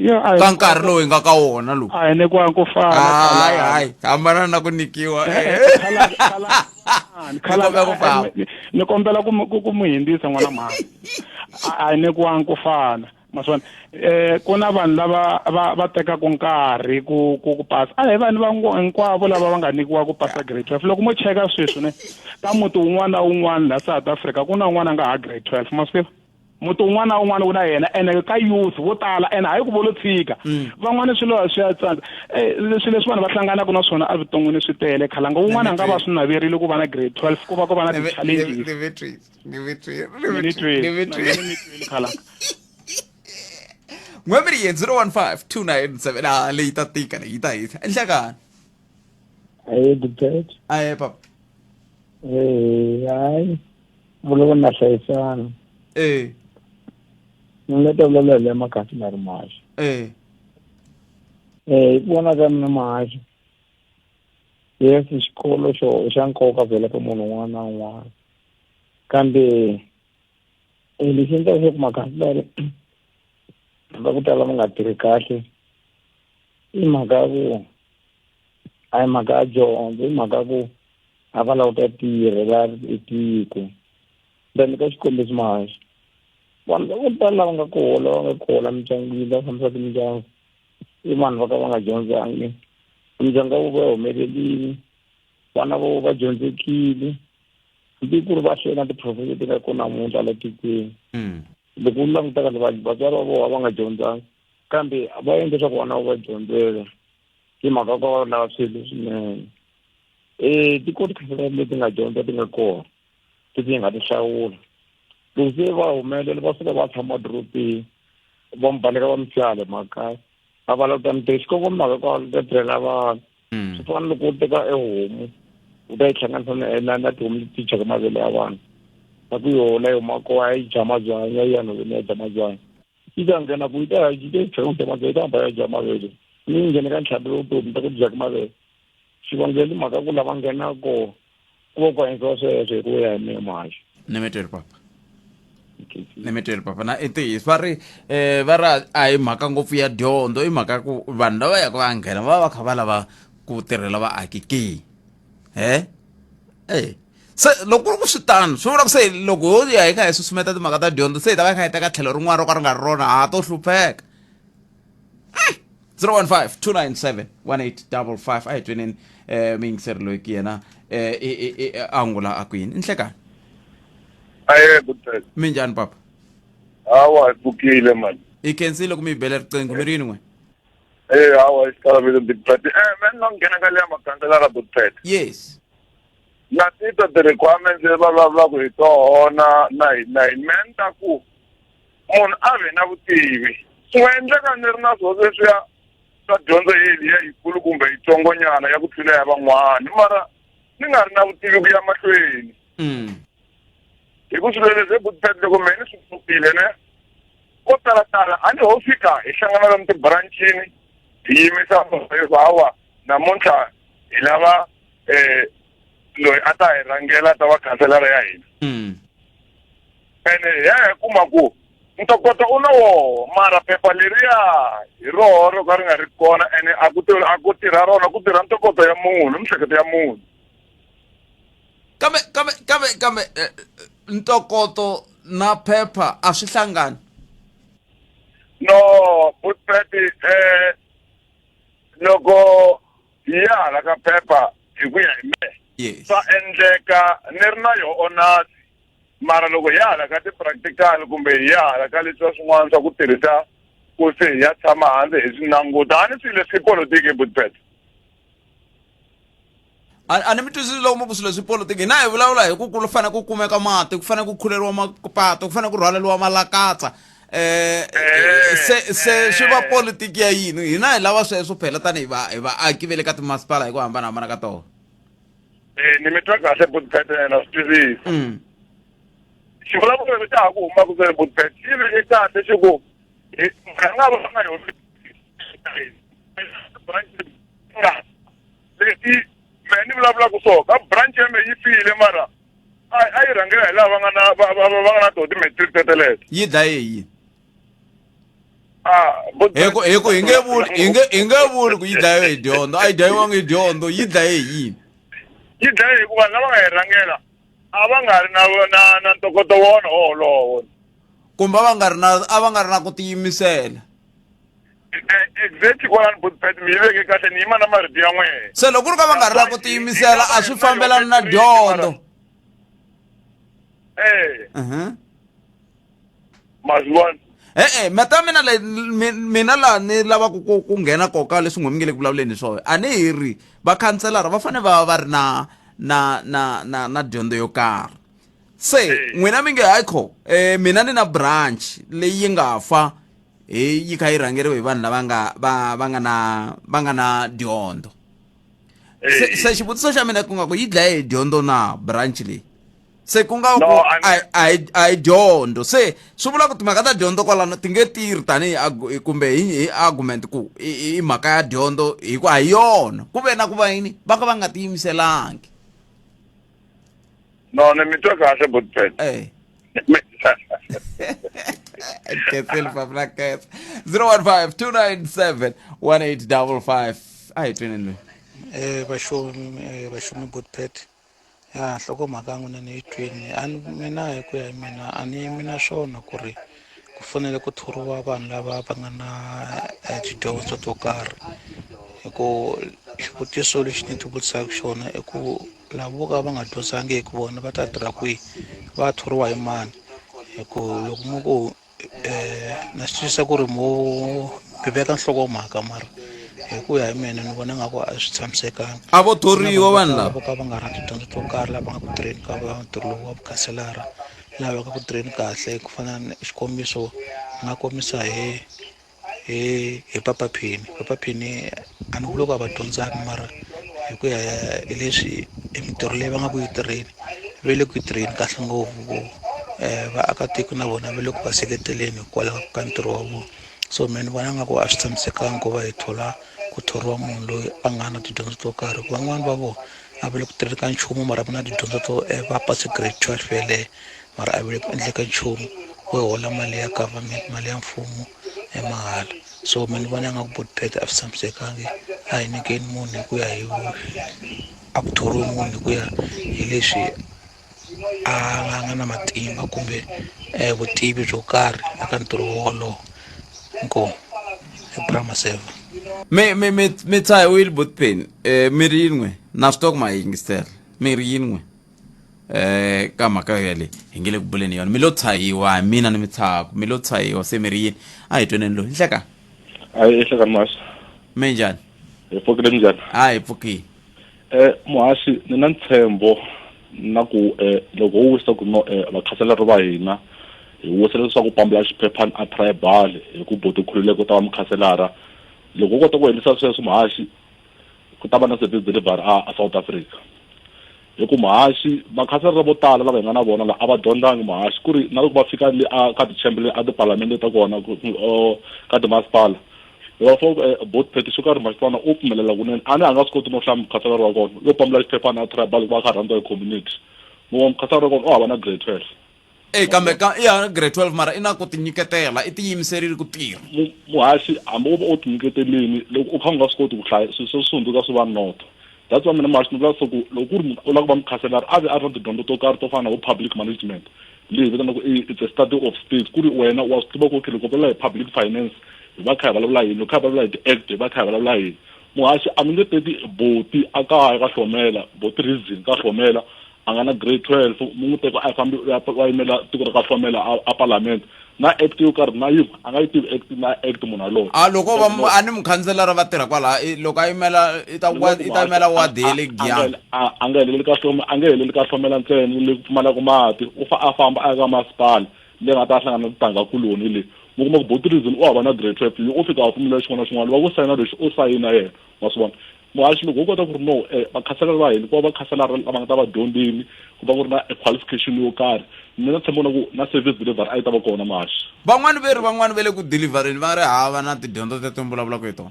yo a ka nkarhi lowu hi nga ka wona lowu a hi nyikiwangi ku fana hayi hayi hambana na ku nyikiwa kombela ku famba ni kombela ku ku mu hindzisa n'wana mhani a hi nyikiwangi ku fana Maswona ku na vanhu lava va tekaka nkarhi ku ku ku pasa. A hi vanhu va hinkwavo lava va nga nyikiwa ku pasa grade 12. Loko mo cheka sweswi ne ka muti wun'wana na wun'wana la South Africa ku na un'wana a nga ha grade 12, ma swi tiva? Muti wun'wana na wun'wana wu na yena, ene ka youth vo tala, ene hayi ku vo lo tshika. Van'wani swilo swi ya tsandza. Leswi leswi vanhu va hlanganaka na swona evuton'wini swi tele, khalanga. Wun'wana a nga va swi naverile ku va na grade 12, ku va ku va na ti-challenges. Khalanga. N'wemiri 015 297. Ah, leyi ta tika, leyi ta hisa. Enhlekani. Aye, good. Aye, papa. Eh, hayi. Vulavula na hlayisana. Eh. Ni nga ta vulavula hi le makhanselara Mahaxi. Eh. Eh, hi ku vona ka mina Mahaxi. Yes, xikolo xo xa nkoka vhela ka munhu un'wana na un'wana. Kambe lexi endlaka leswaku makhanselara va ku tala va nga tirhi kahle i mhaka ya ku a hi mhaka ya dyondzo, i mhaka ya ku a va lava ku ta tirhela tiko. Ni ta nyika xikombiso, Mahaxi. Vanhu va ku tala lava nga koho, lava nga koho la mindyangwini, lava fambisaka mindyangu, i vanhu va ka va nga dyondzangi. Mindyangu ya vo va humelerile, vana vo va dyondzekile, hambi ku ri va hlele na ti-professor leti nga kona namuntlha la tikweni. Loko u languta kahle, vatswari va vona va nga dyondzangi, kambe va endla leswaku vana va dyondzela hi mhaka ku va lava swilo leswinene. Tiko tikhansela leti nga dyondza ti nga kona leti hi nga ti hlawula, loko se va humelela va suka va tshama dorobeni, va mi baleka va mi siya le makaya, a va lava ku ta mi tirha xikongomelo mhaka ku va ta tirhela vanhu. Swi fana loko u teka ehomu u ta yi hlanganisa na tihomu leti dyaka mavele ya vanhu, na ku yola yi huma kona yi dya mabyanyi, ya ya nhoveni ya dya mabyanyi, yi ta nghena ku yi ta yi ta yi ku dya mabyanyi, yi ta hamba ya dya mavele, ni yi nghene ka ntlhambi lowu tihomu ta ku dyaka mavele. Xivangelo i mhaka ku lava nghenaka kona ku va ku endliwa sweswo hi ku ya hi mina, Mahaxi. Ni mi tweli, papa, ni mi tweli, papa. Na i ntiyiso, va ri va ri a hi mhaka ngopfu ya dyondzo, i mhaka ku vanhu lava yaka va nghena va va kha va lava ku tirhela vaaki ke he. Se loko ku ri ku swi tano, swi vula ku se loko ho ya hi kha hi susumeta timhaka ta dyondzo, se hi ta va hi kha hi teka tlhelo rin'wana ro ka ri nga ri rona, ha to hlupheka. 015 297 1855. A hi tweneni muyingiseri loyi ki yena angula a ku yini. Nhlekani. Aye, good day. Minjhani, papa? Hawa, hi pfukile mani. Hi khensile ku mi hi bele riqingho. Mi ri yini n'we? Eh, hawa, xikalamile, big pet. Me ni nga nghena ka leya makhanselara, good pet. Yes. Na titwa ti-requirements leti va vulavulaka hi tona na hi na hi me ni ta ku munhu a ve na vutivi. Swi nga endleka ni ri na swona leswiya swa dyondzo yeliya yikulu kumbe yitsongonyana ya ku tlula ya van'wani, mara ni nga ri na vutivi ku ya mahlweni. Hi ku swilo leswi, good pet, loko mehe ni swi pfukile ne ko tala tala a ni ho fika hi hlangana lomu tibranchini, hi yimisa leswi, hawa, namuntlha hi lava loyi a ta hi rhangela, ta va khanselara ya hina. Ene hi ya hi kuma ku ntokoto u na woho, mara phepha leriya hi roho ro ka ri nga ri kona, ene a ku a ku tirha rona, ku tirha ntokoto ya munhu, mihleketo ya munhu. Kambe ntokoto na phepha a swi hlangani. No, Butpet, loko hi ya hala ka phepha, hi ku ya hi mehe, swa endleka ni ri na yo honors, mara loko hi ya hala ka ti-practical kumbe hi ya hala ka leswiya swin'wana swa ku tirhisa ku se hi ya tshama hansi hi swi languta, a ni swilo leswi politiki, Butpet. A ni mi twisisi loko mi ku swilo swi politiki. Hina hi vulavula hi ku ku fanele ku kumeka mati, ku fanele ku khuleriwa mapato, ku fanele ku rhwaleriwa malakatsa. Se swi va politiki ya yini? Hina hi lava sweswo phela tanihi va hi vaaki va le ka timasipala hi ku hambanahambana ka tona. Ni mi twa kahle, Butpet, na swi twisisa. Xivulavulelo lexi xa ha ku humaka se, Butpet, xi veke kahle, xi ku hi nga va nga nga leti mehe ni vulavulaka so ka branch ya mehe yi file, mara a yi rhangela hi lava nga na va nga na toho ti-matric teteleto. Yi dlaye hi yini? Ah. Hi ku hi nge vuli ku yi dlayiwe hi dyondzo. A yi dlayiwangi hi dyondzo. Yi dlaye hi yini? Yi dlaye hikuva vanhu lava nga hi rhangela a va nga ri na ntokoto wona wolowo. Kumbe a va nga ri na a va nga ri na ku tiyimisela. Exactly kwalani Butpet mi yi veke kahle ni yima na marito ya n'wehe. Se loko ku ri ka va nga ri na ku tiyimisela a swi fambelani na dyondzo. Eh. Mazivona. E-e mhaka ya mina leyi mina laha ni lavaka ku ku nghena koka leswi n'we mi nge le ku vulavuleni hi swona a ni hi ri vakhanselara va fanele va va va ri na na na na na dyondzo yo karhi se n'wina mi nge hayi kho um mina ni na branch leyi yi nga fa hi yi kha yi rhangeriwe hi vanhu lava nga va va nga na va nga na dyondzo se se xivutiso xa mina ku nga ku yi dlaye hi dyondzo na branch leyi se ku nga ku No, a ni- a hi a hi dyondzo se swi vula ku timhaka ta dyondzo kwalano ti nge tirhi tanihi argu- kumbe hi hi argument ku i i mhaka ya dyondzo hi ku a hi yona ku ve na ku va yini va ka va nga tiyimiselangi No, ni mi twa kahle Butpet. Eh. Ketsel Fafla Kets 015 297 1855 a hi tweni loyi Eh vashumi eh, vashumi Butpet ya nhlokomhaka ya n'wina ni yi twini a ni mina hi ku ya hi mina a ni yimi na swona ku ri ku fanele ku thoriwa vanhu lava va nga na eh, tidyondzo to karhi hi ku xivutiso lexi ni ti vutisaka xona i ku lava vo ka va nga dyondzangiki vona va ta tirha kwihi va thoriwa hi mani hi ku loko mo ku um na swi twisisa ku ri mo mi veka nhlokomhaka mara hi ku ya hi mina ni vona nga ku a swi tshamisekanga A vo thoriwa vanhu lava. vo ka va nga ri na tidyondzo to karhi lava nga ku tirheni ka va ntirho lowu wa vukhanselara lava nga ku tirheni kahle ku fana na xikombiso ni nga kombisa hi hi hi Papa Penny Papa Penny a ni vuli ku a va dyondzanga mara hi ku ya hi leswi hi mintirho leyi va nga ku yi tirheni ve le ku yi tirheni kahle ngopfu ku vaakatiko na vona va le ku va seketeleni hikwalaho ka ntirho wa vona so mehe ni vona nga ku a swi tshamisekanga ku va hi thola ku thoriwa munhu loyi a nga na tidyondzo to karhi hikuva van'wani va vona a va le ku tirheni ka nchumu mara va na tidyondzo to va pase grade 12 yeleyo mara a va le ku endleni ka nchumu vo hola mali ya government mali ya mfumo ya mahala so me ni vona nga ku botpet a swi tshamisekangi a hi nyikeni munhu hi ku ya hi a ku thoriwe munhu hi ku ya hi leswi a nga nga na matimba kumbe vutivi byo karhi eka ntirho wolowo inkomu i bra Maseva mi mi mi mi tshahiwile botpen um mi ri yin'we na swi tiva ku ma yingisela mi ri yin'we eh ka mhaka yale hi nge le ku buleni yona mi lo tshahiwa hi mina ni mi tshaku mi lo tshahiwa se mi ri yini a hi tweneni loyi nhleka hayi ehlekani muhaxi mi njhani hi pfukile minjhani a hi pfukile eh muhaxi ni na ntshembo na ku eh loko wo wisa ku no eh vakhaselari va hina hi wisela leswaku pambula xiphephani a tribal hi ku boti khululeko ta va mukhaselara loko wo kota ku endlisa sweswo muhaxi ku ta va na service delivery a a South Africa hi ku muhaxi vakhansela vo tala lava hi nga na vona la a va dyondzangi muhaxi ku ri na loko va fika le a ka ti-chamber a tipalamende ta kona ka timasipala va fo board phet xo karhi masipala u pfumelela kunene a ni a nga swi koti no hlaya mukhanselara wa kona yo pambula xiphephana a tribal ku va a kha rhandziwa hi community muva mukhanselara wa kona u hava na grade 12 e kambe ka i ya grade 12 mara i na ku tinyiketela i tiyimiserile ku tirha muhaxi hambi wo va u tinyiketelini loko u kha u nga swi koti ku hlaya swilo swi hundzuka swi va noto that's why mina muhaxi ni vula swa ku loko ku ri munhu u lava ku va mukhanselara a ve a ri na tidyondzo to karhi to fana na vo public management leyi vitanaka i it's a study of state ku ri wena wa swi tiva ku okay loko vulavula hi public finance hi va kha hi vulavula yini loko kha hi vulavula hi ti-act hi va kha hi vulavula yini muhaxi a mi nge teki boti a kaya ka hlomela boti reason ka hlomela a nga na grade 12 mu n'wi teka a fambi wa yimela tiko ra ka hlomela a parliament na act yo karhi na yin'we a nga yi tivi act na act munhu aloye a loko va a ni mukhanselara va tirha kwalaha loko a yimela i ta i ta yimela wadi ya le Giyani a nga heleli ka hlomela a nga heleli ka hlomela ntsena le ku pfumalaka mati u fa a famba a ya ka masipala le nga ta hlangana na titangha kuloni le mi kuma ku botirism u hava na grade 12 yi u fika a pfumela xin'wana na xin'wana va ku sayina lexi u sayina yena wa swi vona muhaxi loko wo kota ku ri no vakhanselara va hina ku va vakhanselara lava nga ta va dyondzini ku va ku ri na qualification yo karhi mina tshemba na ku na service delivery a yi ta va kona muhaxi van'wani ve ri van'wani va le ku delivereni va ri hava na tidyondzo teto mi vulavulaka hi tona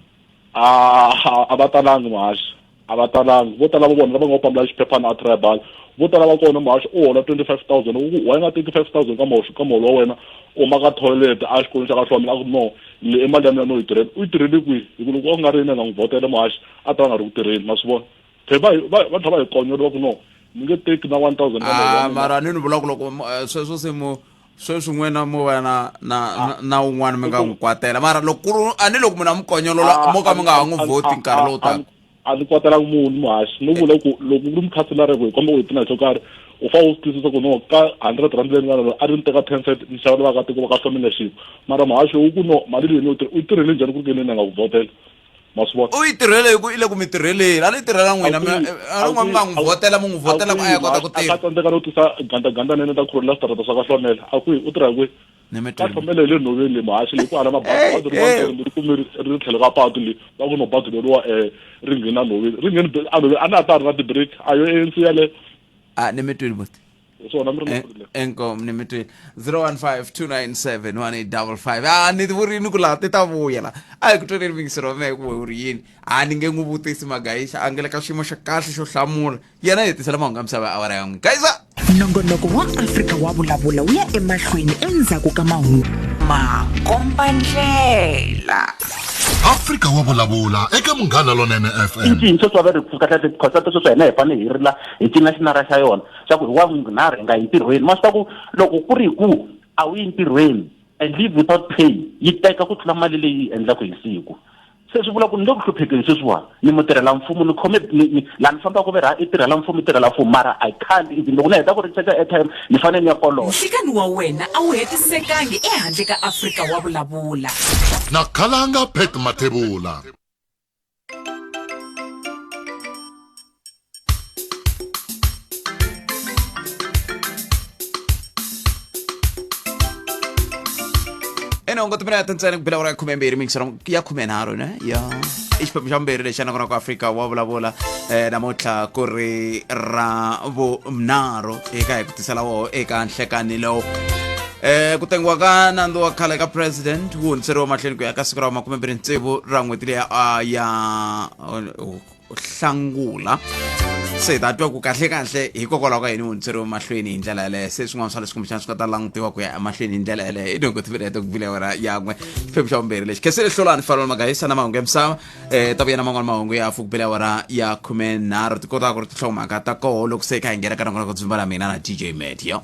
a va talangi muhaxi a va talangi vo tala va vona lava nga pambula xiphephana a tribal vo tala va kona muhaxi u hola 25000 u ku why nga teki 5000 ka muhoxo ka muholo wa wena u maka toilet a xikolweni xa ka hlomela a ku no le i mali ya mina no yi tirhela u yi tirhele kwihi hi ku loko a ku nga ri yena nga n'wi vhotela muhaxi a ta va nga ri ku tirheni ma swi vona phe va va va tlhela va hi konyola va ku no mi nge teki na 1000 ka muholo wa mara ni ni vula ku loko sweswo se mu Sweswi n'wina mo va na na na- na un'wana mi nga n'wi kwatela mara loko ku ri a ni loko munhu a mi konyolola mo ka mi nga ha n'wi vhoti nkarhi lowu taka. A ni kwatelangi munhu muhaxi, ni vula ku loko ku ri mukhanselara ku hi komba ku hi tina xo karhi, u fanele u swi twisisa ku no ka R100 leyi ni nga na yona a ri ni teka 10 cent ni xavela vaakatiko va ka Hlomela xinkwa, mara muhaxi wu ku no mali leyi ni u tirhele njhani ku ri ke ni nga ku vhotela, ma swi vona? U yi tirhele hi ku i le ku mi tirheleni, a ni tirhela n'wina, a ni n'wa mi nga n'wi vhotela, mi n'wi vhotela ku a ya kota ku tirha. A tsandzeka no tisa gandaganda nene ta khurhela switarata swa ka Hlomela, a kwihi u tirha kwihi? Ka Hlomela hi le nhoveni le muhaxi le ku hala mabazi, bazi rin'wana ri kume ri tlhelo ka patu le, va ku no bazi leriwa ri nghena nhoveni, ri ngheni a nhoveni, a na ha ta ri na ti-break a yo ANC yaleyo. A ni mi twile buti. Hi swona mi ri na. Inkomu, ni mi twile. 015 297 1855. A ni vurini ku laha ti ta vuya la a hi ku tweneni mingisero wa mehe ku u ri yini, a ni nge n'wi vutisi Magayisa, a nge le ka xiyimo xa kahle xo hlamula yena. Hi tisela mahungu ya misava ya awara ya n'wi gayisa. Nongonoko wa Afrika wa Vulavula wu ya emahlweni endzhaku ka mahungu makombandlela. Afrika wa Vulavula eka Munghana Lonene FM. I ncini sweswi va ri kahle concept sweswi hina hi fanele hi rila hi cina xinara xa yona xa ku hi wa vunharhu hi nga yi ntirhweni, ma swi ta ku loko ku ri hi ku a wu yi ntirhweni and leave without pay yi teka ku tlula mali leyi yi endlaka hi siku, se swi vula ku ni le ku hluphekeni sweswiwani, ni mutirhela mfumo, ni khome laha ni fambaka ve ra i tirhela mfumo, i tirhela mfumo, mara I can't even loko ni heta ku ri charge airtime ni fanele ni ya kolota. Nhlikani wa wena a wu hetisekangi ehandle ka Afrika wa Vulavula. Na Khalanga Pat Mathebula. Enongo timinete ntsena ku bila ora ya 12, mingisero ya 13 ne ya i xiphemu xa vumbirhi lexi nakona ku Afrika wa Vulavula. Namuntlha ku ri ra vunharhu eka hi ku tisela woho eka nhlekani lowu. Ku tengiwa ka nandzu wa khale ka president wu hundziseriwa mahlweni ku ya ka siku ra 26 ra n'hweti leya ya Hlangula. Se hi ta twa ku kahle kahle hikokwalaho ka yini wu hundziseriwe mahlweni hi ndlela yaleyo, se swin'wana swa leswi kumbexana swi nga ta langutiwa ku ya emahlweni hi ndlela yaleyo. I nhungu timinete ku bile wena yan'we, xiphemu xa vumbirhi lexi khensile hlolani falona Magayisa na mahungu ya misava. Ta vuya na man'wana mahungu ya hafu ku bile awara ya 13, ti kotaka ku ri tinhlokomhaka ta koho loko se kha hi nghena ka nongonoko dzumba la mina na DJ Medio.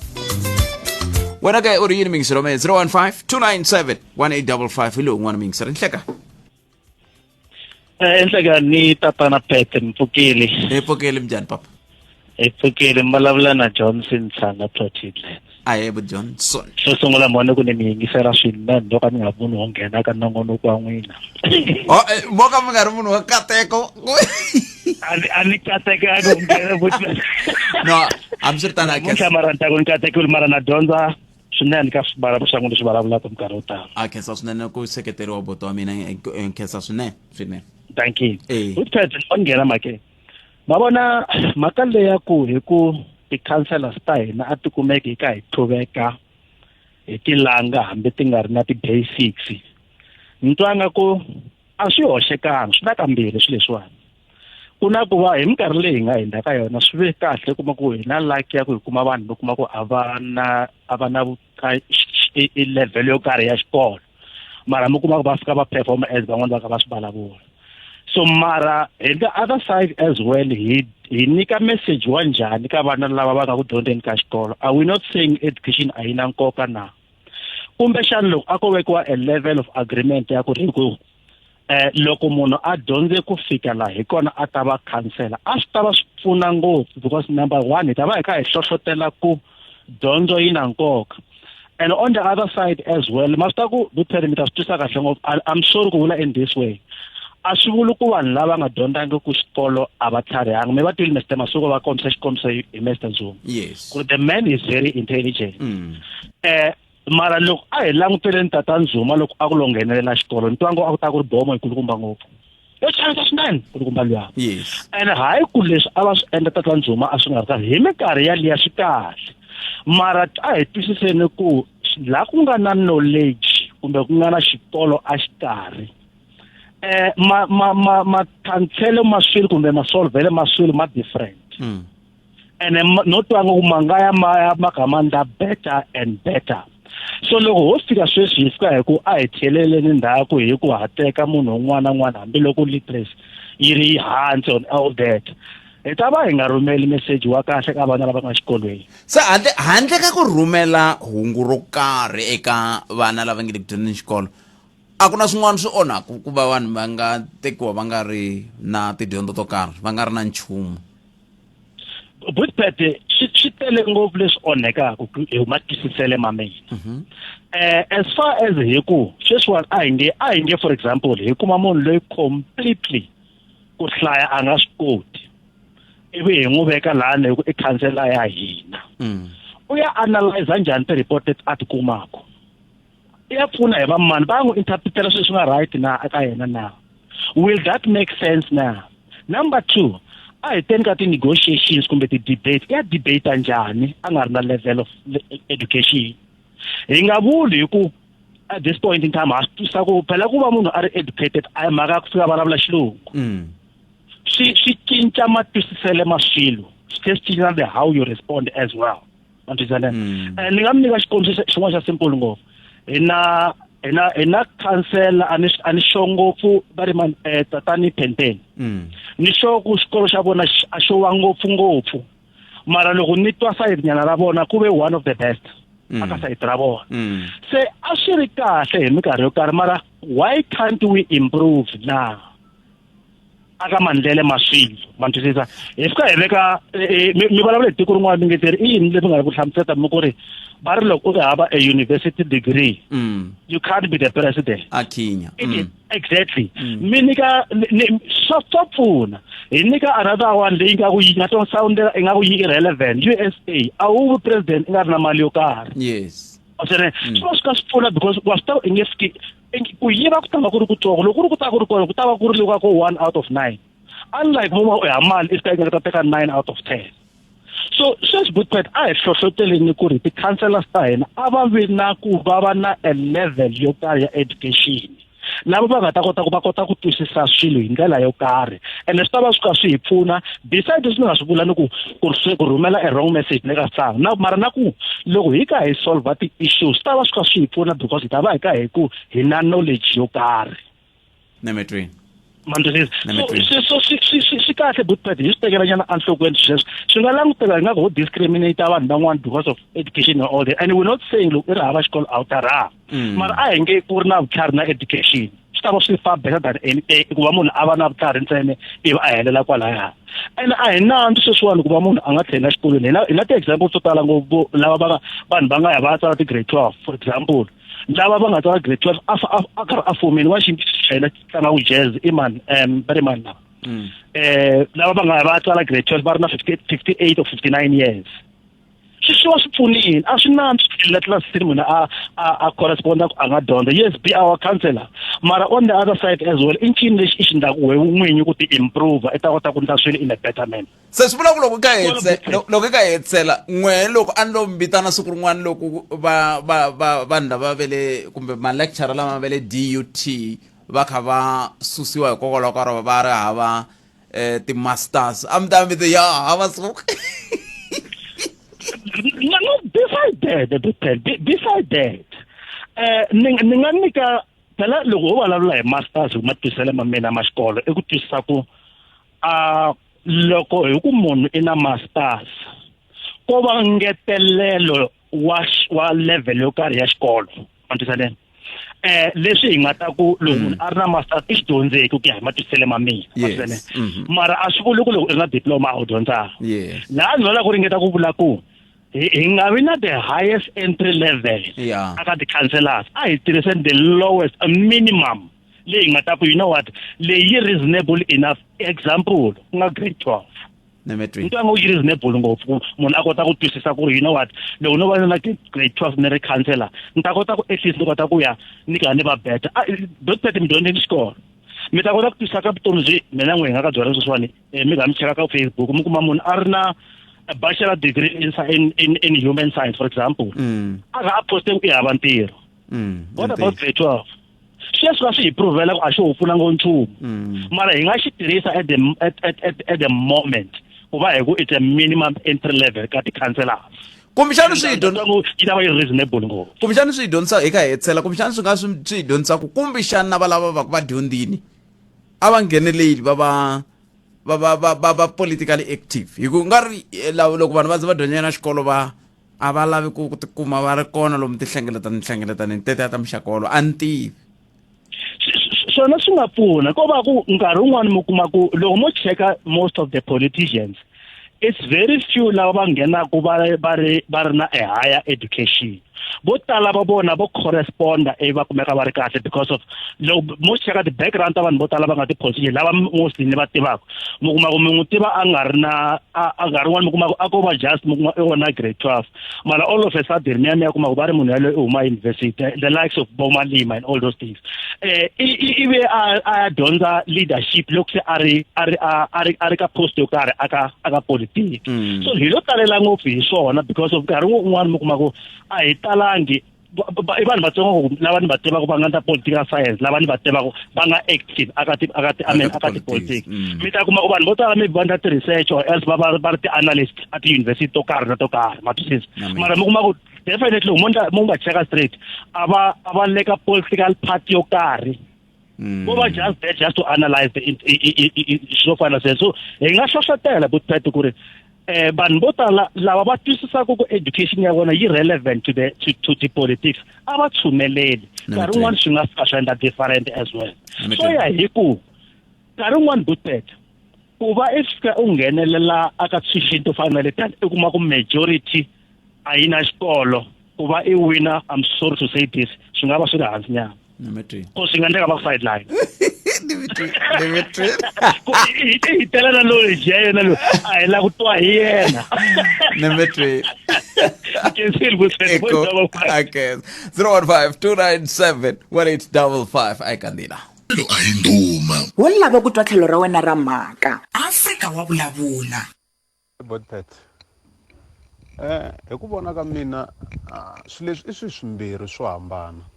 Wena ke u ri yini mingiselo me? 015 297 1855 hi lowu un'wana mingiselo nhleka. Enhleka ni tatana Pete, mpfukile. Hi pfukile, minjhani papa? Hi pfukile, mi vulavula na Johnson Tshanga Plotidlen. Ahebo Johnson. Xo sungula mhani ku ni mi yingisela swinene loko a ni nga munhu wo nghena ka nongonoko wa n'wina. Oh, mo ka mi nga ri munhu wa kateko. A ni katekanga ku nghena. No, hambiswiritano a Namuntlha mara ni ta ku ni katekile, mara na dyondza swinene ka swivulavula swa n'wina leswi vulavulaka minkarhi yo tala. A khensa swinene ku seketeriwa buti wa mina, khensa swinene swinene. Thank you. Utpet o nghena mhakeni. Ma vona mhaka leya ku hi ku ti-councellors ta hina a ti kumeki hi ka hi tluveka hi tilanga hambi ti nga ri na ti-basics, ni twa nga ku a swi hoxekangi, swi na kambirhi swilo leswiwani. Ku na ku va hi minkarhi leyi hi nga hundza ka yona swi ve kahle, kuma ku hi na luck ya ku hi kuma vanhu vo kuma ku a va na a va na i level yo karhi ya xikolo, mara mi kuma ku va fika va perform as van'wani va ka va swi vulavula. So mara hi the other side as well, hi nyika message wa njhani ka vana lava va nga ku dyondzeni ka xikolo? Are we not saying education a yi na nkoka na? Kumbexana loko a ko vekiwa a level of agreement ya ku ri ku loko munhu a dyondze ku fika laha hi kona a ta va khansela, a swi ta va swi pfuna ngopfu, because number one hi ta va hi kha hi hlohlotela ku dyondzo yi na nkoka. And on the other side as well, ma swi ta ku Butere mi ta swi twisa kahle ngopfu, I'm sorry ku vula in this way, a swi vuli ku vanhu lava nga dyondzangi ku xikolo a va tlharihanga. Mi va twile Mr Masuku va kombisa xikombiso hi Mr Zuma. Yes. Ku the man is very intelligent. Mara loko a hi languteleni tata Nzuma loko a ku lo nghenelela xikolo, ni twa ngo a ku ta ku ri bomo yi kulukumba ngopfu, yo chavisa swinene kulukumba luya. Yes. And hayi ku leswi a va swi endla tata Nzuma a swi nga ri kahle hi minkarhi yaliya, swi kahle, mara a hi twisiseni ku laha ku nga na knowledge kumbe ku nga na xikolo a xikarhi, ma ma ma ma khansele ma swilo kumbe ma solvele ma swilo ma different. Ene no twa ngo ma nga ya ma ya ma kha ma ndla better and better. So loko ho fika sweswi hi fika hi ku a hi tlheleleni ndzhaku hi ku ha teka munhu un'wana na un'wana hambiloko literacy yi ri hansi on all that. Hi ta va hi nga rhumeli meseji wa kahle ka vana lava nga xikolweni. Se handle handle ka ku rhumela hungu ro karhi eka vana lava nge le ku dyondzeni xikolo, a ku na swin'wana swi onhaka ku va vanhu va nga tekiwa va nga ri na tidyondzo to karhi, va nga ri na nchumu. Bootpad swi swi tele ngopfu leswi onhekaka hi matwisisele ma mina. As far as hi ku sweswiwani a hi nge a hi nge for example hi kuma munhu loyi completely ku hlaya a nga swi koti ivi hi n'wi veka lani hi ku i khansela ya hina u ya analyze njhani ti-report leti a ti kumaka i ya pfuna hi vamani va n'wi interpretela swilo swi nga right na eka yena na will that make sense na number two a hi teni ka ti-negotiations kumbe ti-debate i ya debate njhani a nga ri na level of education hi nga vuli hi ku at this point in time ha swi twisisa ku phela ku va munhu a ri educated a hi mhaka ya ku fika vulavula xilungu swi swi cinca matwisisele ma swilo swi tlhela swi cinca the how you respond as well ma twisisa ne ni nga mi nyika xikombiso xin'wana xa simple ngopfu hi na hi na hi na khansela a ni a ni sure ngopfu va ri mani tatani Penteni ni sure ku xikolo xa vona a xo wa ngopfu ngopfu mara loko ni twa sayiti nyana ra vona ku ve one of the best aka sayiti ra vona se a swi ri kahle hi minkarhi yo karhi mara why can't we improve now aka mandlele ma swilo ma twisisa hi fika hi veka mi vulavula hi tiko rin'wana mi nge teri i yini leswi nga ku hlamuseta mi ku ri va ri loko u ri hava a university degree you can't be the president a khinya exactly mi nyika swa swa pfuna hi nyika another one leyi nga ku yi nga to soundela i nga ku yi irrelevant USA a wu vi president i nga ri na mali yo karhi yes swene swi va swi ka swi pfuna because wa swi tiva i nge fiki ku yiva ku tava ku ri kutsongo loko ku ri ku ta ku ri kona ku ta va ku ri loko ku 1 out of 9 unlike mo u ya mali i fika i nga ta teka 9 out of 10 so sweswi Bootpad a hi hlohloteleni ku ri ti-councellors ta hina a va vi na ku va va na a level yo karhi ya education lava va nga ta kota ku va kota ku twisisa swilo hi ndlela yo karhi ene swi ta va swi kha swi hi pfuna beside leswi ni nga swi vula ni ku ku ku rhumela a wrong message le ka sang na mara na ku loko hi ka hi solve ti-issues swi ta va swi kha swi hi pfuna because hi ta va hi ka hi ku hi na knowledge yo karhi nemetweni ma so swi swi swi swi kahle Bootpad hi swi tekela nyana enhlokweni sweswo swi nga languteka ingaku ho discriminate vanhu van'wana because of education and all that and we're not saying loko i ri hava xikolo a wu ta rhanga mara a hi nge ku ri na vutlhari na education swi ta va swi far better than any ku va munhu a va na vutlhari ntsena ivi a helela kwalaya ene a hi nandzu sweswiwani ku va munhu a nga tlheli exikolweni hi na hi na ti-example to tala ngopfu lava va nga vanhu va nga ya va ya tsala ti-grade 12 for example lava va nga tsala grade 12 a a karhi a fumile wa xi chayela tlanga jazz i mani va ri mani lava lava va nga va tsala grade 12 va ri na 58 or 59 years swi swi va swi pfunile a swi nantswi tlhelela tlilasini munhu a a a corresponda ku a nga dyondza yes be our counselor mara on the other side as well i ncini lexi i xi endlaku we n'winyi ku ti improve i ta kota ku endla swilo in a better manner Se swi vula ku loko ka hetse loko ka hetsela n'we loko a ni lo mi vitana siku rin'wana loko va va va vanhu lava ve le kumbe ma-lecturer lama ve le DUT va kha va susiwa hikokwalaho ka ro va ri hava ti-masters a mi ta mi te ya hava suka no, no, beside that, beside that, ni ni nga nyika phela loko ho vulavula hi masters hi matwisele ma mina ma xikolo i ku twisisa ku a loko hi ku munhu i na masters ko va ngetelelo wa wa level yo karhi ya xikolo ma twisisa leni leswi hi nga ta ku loko munhu a ri na masters i xidyondzeki ku ya hi matwisisele ma mina ma twisisa leni mara a swi vuli ku loko i ri na diploma a wu dyondzanga laha ni lava ku ringeta ku vula ku hi nga vi na the highest entry level aka ti-councellors a hi tirhiseni the lowest minimum leyi nga ta ku you know what leyi yi reasonable enough example ku nga grade 12 ntwango yi reasonable ngopfu ku munhu a kota ku twisisa ku ri you know what loko no va na grade 12 ni ri councellor ni ta kota ku at least ni kota ku ya ni kha ni va better dot mi dyondzeni xikolo mi ta kota ku twisisa ka vutomi byi mina n'we hi nga ka byona sweswiwani mi nga mi cheka ka Facebook mi kuma munhu a ri na a bachelor degree in, in, in, in human science for example a nga a poste ku i hava ntirho what about grade 12 sweswi va swi hi provela ku a xi ho pfuna ngo nchumu mara hi nga xi tirhisa at the at, at, at, at the moment ku va hi ku it's a minimum entry level ka ti-councellors kumbexana swi hi yi ta va yi reasonable ngopfu kumbexana swi hi dyondzisa hi ka hetisela kumbexana swi nga swi hi dyondzisa ku kumbexana na va lava va ku va dyondzini a va ngheneleli va va va va va va va politically active hi ku nga ri eh, lava loko vanhu va ze va dyondza na xikolo va a va lavi ku ku tikuma va ri kona lomu tinhlengeletani tinhlengeletani tetiya ta muxaka wolowo a ni tivi swona swi nga pfuna ko va ku nkarhi wun'wani mi kuma ku loko mo cheka most of the politicians it's very few lava va nghenaka va va ri va ri na a higher education vo tala va vona vo corresponda ivi va kumeka va ri kahle because of loko mo cheka ti-background ta vanhu vo tala va nga ti-politician lava mostly ni va tivaka mi kuma ku mi n'wi tiva a nga ri na a nkarhi wun'wani mi kuma ku a ko va just mi kuma i wona grade 12 mara all of a sudden mi ya mi ya kuma ku va ri munhu yaloye u huma university the likes of bo Malima and all those things eh ivi a a dyondza leadership loko se a ri a ri a ri a ri ka post yo karhi aka aka politiki mm. so hi lo talela ngopfu hi swona because of nkarhi wun'wani mi kuma ku a hi talangi i vanhu vatsongo lava ni va tivaka va nga ta political science lava ni va tivaka va nga active aka ti aka ti I mean aka tipolitiki mm. mi ta kuma ku vanhu vo tala maybe va endla ti-research or else va va va ri ti-analyst a ti-university to karhi na to karhi ma twisisa mara mi kuma ku definitely mo mo nga cheka straight a va a va le ka political party yo karhi mm. vo va just there just to analyze the swilo fana sweswo so hi nga hlohlotela butpet ku ri eh vanhu vo tala lava va twisisaka ku education ya vona yi relevant to the to, to the politics a va tshumeleli nkarhi wun'wana swi nga fika swi endla different as well so ya hi ku nkarhi wun'wana butpet ku va i fika u nghenelela aka decision to fana na letani i kuma ku majority a yi na xikolo ku va i wina i'm sorry to say this swi nga va swi ri hansi nyana ko swi nga endleka va ku sideline hi tela na knowledge ya yena loyi a hi la ku twa hi yena Okay. 015 297 1855 ayikandila a hi ndhuma wo lava ku twa tlhelo ra wena ra mhaka afrika wa vulavula Botpet eh hi ku vona ka mina ah, swilo leswi i swilo swimbirhi swo hambana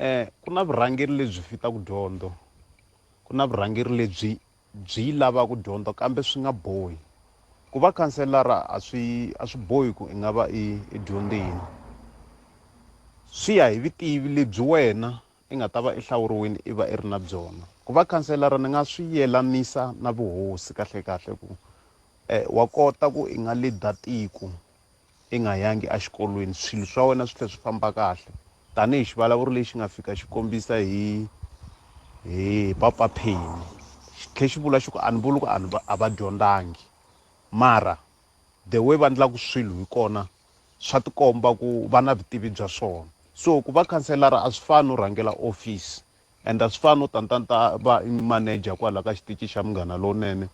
eh ku na vurhangeri lebyi fitaka dyondzo ku na vurhangeri lebyi byi yi lavaka dyondzo kambe swi nga bohi ku va khanselara a swi a swi bohi ku i nga va i i dyondzini swi ya hi vutivi lebyi wena i nga ta va i hlawuriwile i va i ri na byona. Ku va khanselara ni nga swi yelanisa na vuhosi kahlekahle ku wa kota ku i nga lead-a tiko i nga yangi exikolweni swilo swa wena swi tlhela swi famba kahle tanihi xivulavuri lexi nga fika xi kombisa hi hi Papa Penny xi tlhe xi vula xi ku a ni vuli ku a ni a va dyondzangi mara the way va endlaka swilo hi kona swa tikomba ku va na vutivi bya swona so ku va khanselara a swi fani no rhangela office and a swi fani no tantanta va manager kwala ka xitichi xa munghana lowunene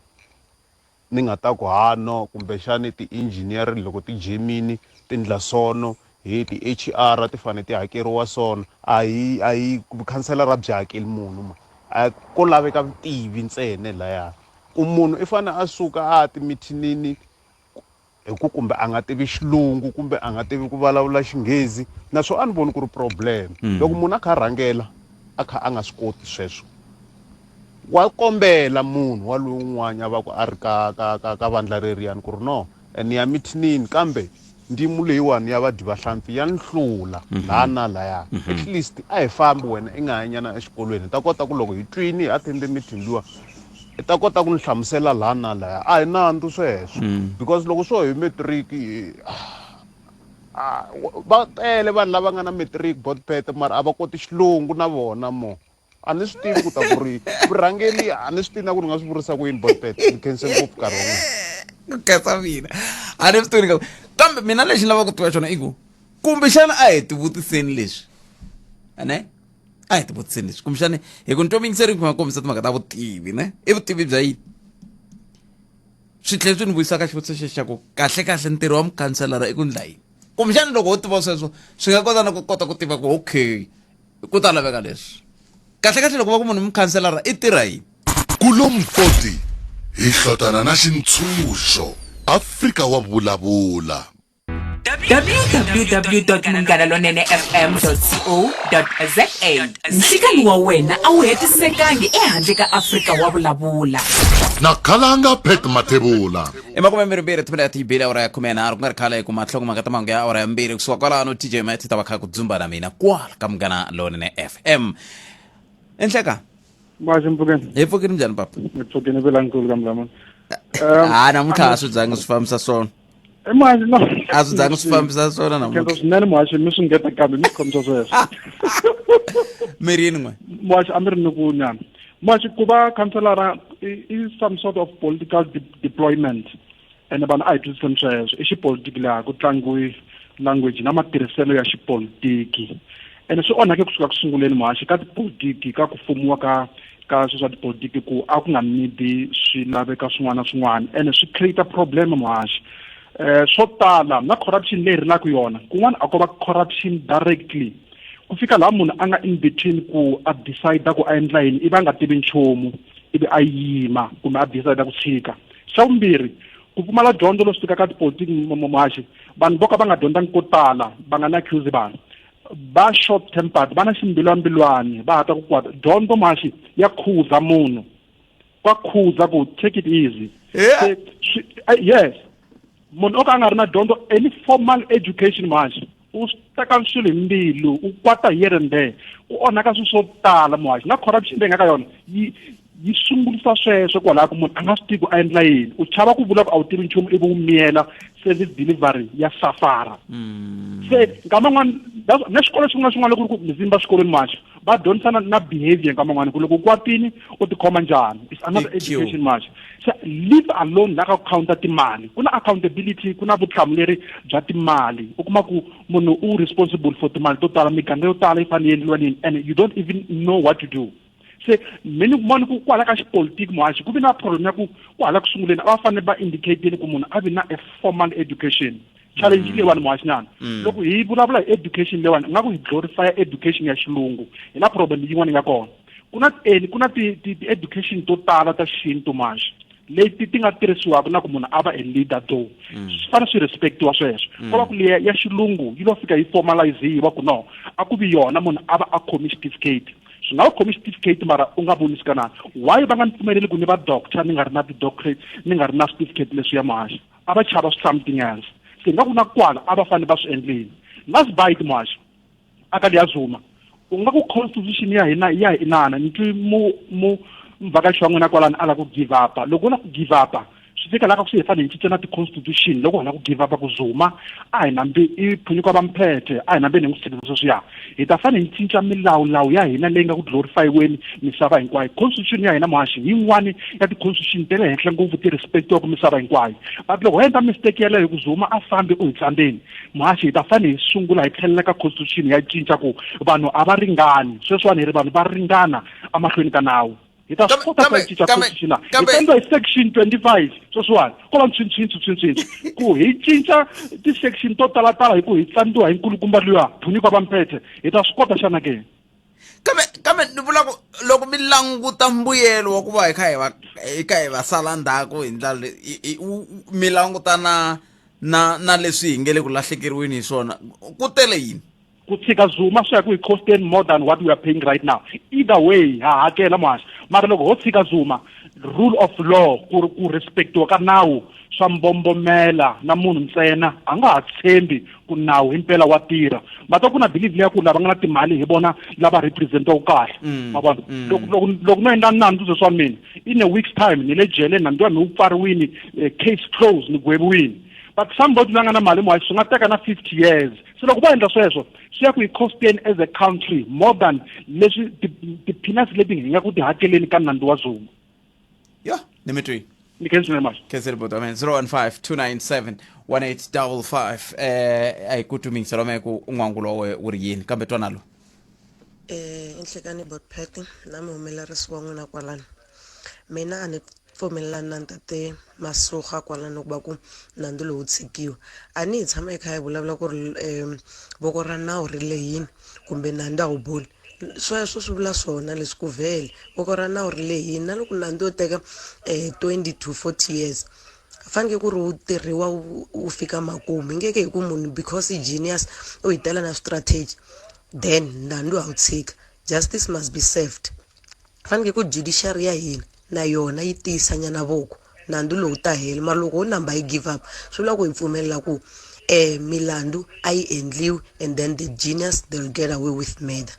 ni nga ta ku ha no kumbexani ti-engineer loko ti jemini ti ndla sono hi ti-H_R ti fane ti hakeriwa sono a hi a hi vukhanselara byi hakeli munhu ma a ko laveka vutivi ntsena laya ku munhu i fane a suka a ya timithinini hi ku kumbe a nga tivi xilungu kumbe a nga tivi ku vulavula xinghezi naswona a ni voni ku ri problem mm. loko munhu a kha a rhangela a kha a nga swi koti sweswo wa kombela munhu wa loyi un'wana a va ku a ri ka ka ka ka vandla reriyani ku ri no ni ya mithinini kambe ndimu leyiwani ya vadyi va hlampfi ya ni hlula mhm. laha na laya mhm. at least a hi fambi wena i nga hanyana exikolweni hi ta kota ku loko hi twini hi attende meeting luwa i ta kota ku ni hlamusela laha na laya a hi nandzu sweswo mm. because loko swo hi matric va tele vanhu lava nga na matric botpet mara a va koti xilungu na vona mo a ni swi tivi ku ta ku ri vurhangeli a ni swi tivi na ku ni nga swi vurisa ku yini botpet ni khense ngopfu nkarhi wa n'wina ku khensa mina a ni swi tivi kambe mina lexi ni lavaka ku tiva xona i ku kumbexana a hi tivutiseni leswi ane a hi tivutiseni leswi kumbexani hi ku ni twa ri kombisa timhaka ta vutivi ne i vutivi bya yini swi tlhela swi ni vuyisa ka xivutiso xexi xa ku kahle kahle ntirho wa mukhanselara i ku ndla yini kumbexani loko wo tiva sweswo swi nga kota na ku kota ku tiva ku okay ku ta laveka leswi kahle kahle loko va ku munhu mukhanselara i tirha yini Kulomkoti hi hlotana na xintshunxo Afrika wa vulavula www.munghanalonenefm.co.za Nhlikani wa wena a wu hetisekangi ehandle ka Afrika wa vulavula. Na khalanga Pat Mathebula. I makumembirhimbirhi timinete yi bile awara ya khumenharhu ku nga ri khale hi kuma nhlokomhaka ta mahungu ya awara ya mbirhi kusuka kwalano tj mat ta va kha ku dzumba na mina kwala ka munghana lonene fm enhleka Muhaxi mpfukeni. Hi pfukini njhani papa? Hi pfukini velankulu ka mlamani. Ha namuntlha a swi zangi swi fambisa swona. Muhaxi no. A swi zangi swi fambisa swona namuntlha. Khensa swinene muhaxi mi swi ngeta kambe mi swi khomisa sweswo. Mi ri yini n'we? Muhaxi a mi ri ni ku nyana. Muhaxi ku va councilor i some sort of political deployment. Ene vanhu a hi twisiseni sweswo. I xipolitiki laha ku tlangiwi language na matirhiselo ya xipolitiki. Ene swi onhake kusuka ku sunguleni muhaxi ka tipolitiki ka ku fumiwa ka ka swilo swa tipolitiki ku a ku nga nidi swilaveka swin'wana na swin'wana ene swi create problem muhaxi. Swo tala na corruption leyi rilaka yona kun'wana a ko va corruption directly ku fika laha munhu a nga in between ku a decide ku a endla yini ivi a nga tivi nchumu ivi a yima kumbe a decide ku tshika. Xa vumbirhi ku pfumala dyondzo leswi fikaka ka tipolitiki muhaxi vanhu vo ka va nga dyondzangi ko tala va nga na accuse vanhu va short tempered va na ximbilwambilwani va hata ku kwata dyondzo muhaxi ya khuza munhu kwa khuza ku take it easy. Yes munhu o ka a nga ri na dyondzo any formal education muhaxi u teka swilo hi mbilu u kwata here and there ku onhaka swilo swo tala muhaxi na corruption leyi nga ka yona yi yi sungulisa sweswo kwalaho ku munhu a nga swi tivi ku a endla yini u chava ku vula ku a wu tivi nchumu ivi wu miyela service delivery ya safara. Se nkama n'wana na xikolo xin'wana na xin'wana loko ku ri ku mizimba swikolweni muhaxi va dyondzisana na behavior nkama n'wana ku loko u kwatini u tikhoma njhani it's another education muhaxi. Se leave alone la ka ku counta timali ku na accountability ku na vutihlamuleri bya timali u kuma ku munhu u responsible for timali to tala miganga yo tala yi fanele yi endliwa nini and you don't even know what to do. Se many moni ku kwala ka xipolitiki muhaxi ku vi na problem ya ku kwala ku sunguleni a va fanele va indicate ku munhu a vi na a formal education challenge leyiwani muhaxi nyana. Loko hi vulavula hi education leyiwani nga ku hi glorify education ya xilungu hi la problem yin'wana nga kona ku na ku na ti ti education to tala ta xintu muhaxi leti ti nga tirhisiwaka na ku munhu a va a leader though swi fanele swi respectiwa sweswo ko va ku liya ya xilungu yi lo fika yi formaliziwa ku no a ku vi yona munhu a va a khomi certificate swi nga u khomi certificate mara u nga vonisi kanana why va nga ni pfumeleli ku ni va doctor ni nga ri na ti-doctorate ni nga ri na certificate leswi ya muhaxi a va chava something else se nga ku na kwala a va fanele va swi endleni last bite muhaxi a ka liya Zuma u nga ku constitution ya hina ya hi inana ni twi mu mu mvakaxi wa n'wina kwalani a la ku give up loko u la ku give up swi fika laha ka ku swi hi fanele hi cinca na ti-constitution loko hi la ku give up ku Zuma a hi nambi i phunyuka va mphethe a hi nambi hi n'wi tshikisa sweswiya hi ta fanele hi cinca milawulawu ya hina leyi nga ku glorifyiweni misava hinkwayo constitution ya hina muhaxi yin'wani ya ti-constitution ta le henhla ngopfu ti respectiwaka misava hinkwayo but loko ho endla mistake yeleyo ku Zuma a fambi u hi tsandzeni muhaxi hi ta fanele hi sungula hi tlhelela ka constitution ya cinca ku vanhu a va ringani sweswiwani hi ri vanhu va ringana emahlweni ka nawu hi ta swi kota ku cinca constitution la hi tendwa hi section 25 sweswiwani ko va ntswintswintsu ku hi cinca ti-section to talatala hi ku hi tsandziwa hi nkulukumba luya phunyuka va mphethe hi ta swi kota xana ke kambe ni vula ku loko mi languta mbuyelo wa ku va hi kha hi va hi kha hi va sala ndzhaku hi ndlela leyi mi languta na na na leswi hi nge le ku lahlekeriweni hi swona ku tele yini ku tshika Zuma swi ya ku hi costing more than what we are paying right now either way ha hakela muhaxi mara loko ho tshika Zuma rule of law ku ku respectiwa ka nawu swa mbombomela na munhu ntsena a nga ha tshembi ku nawu himpela wa tirha mata ku na believe leya ku lava nga na timali hi vona lava representaka kahle ma vona loko loko loko no endla nandzu sweswi wa mina in a week's time ni le jele nandzu wa mina wu pfariwini case close ni gweviwini but somebody la nga na mali muhaxi swi nga teka na 50 years se loko va endla sweswo swi ya ku hi costeni as a country more than leswi ti-peanuts leti hi nga ku ti hakeleni ka nandzu wa Zuma. Ya ni mi twi ni khensi swinene muhaxi khenseli buti amen 015 297 1855 a hi ku twi mingiselo me ku n'wangulo wa wu ri yini kambe twanalo Nhlekani Botpet na muhumelerisi wa n'wina kwalano mina a ni pfumelelani na ntate Masoga kwalano ku va ku nandzu lowu tshikiwa a ni hi tshama hi kha hi vulavula ku ri voko ra nawu ri lehini kumbe nandzu a wu boli sweswo swi vula swona leswi ku vhele voko ra nawu ri lehini na loko nandzu yo teka 20 to 40 years faneke ku ri wu tirhiwa wu fika makumu hi ngeke hi ku munhu because i genius u hi tela na strategy then nandzu a wu tshika justice must be served faneke ku judiciary ya hina na yona yi tiyisa nyana voko nandzu lowu ta hela mara loko ho namba yi give up swi vula ku hi pfumelela ku milandzu a yi endliwi and then the genius they'll get away with murder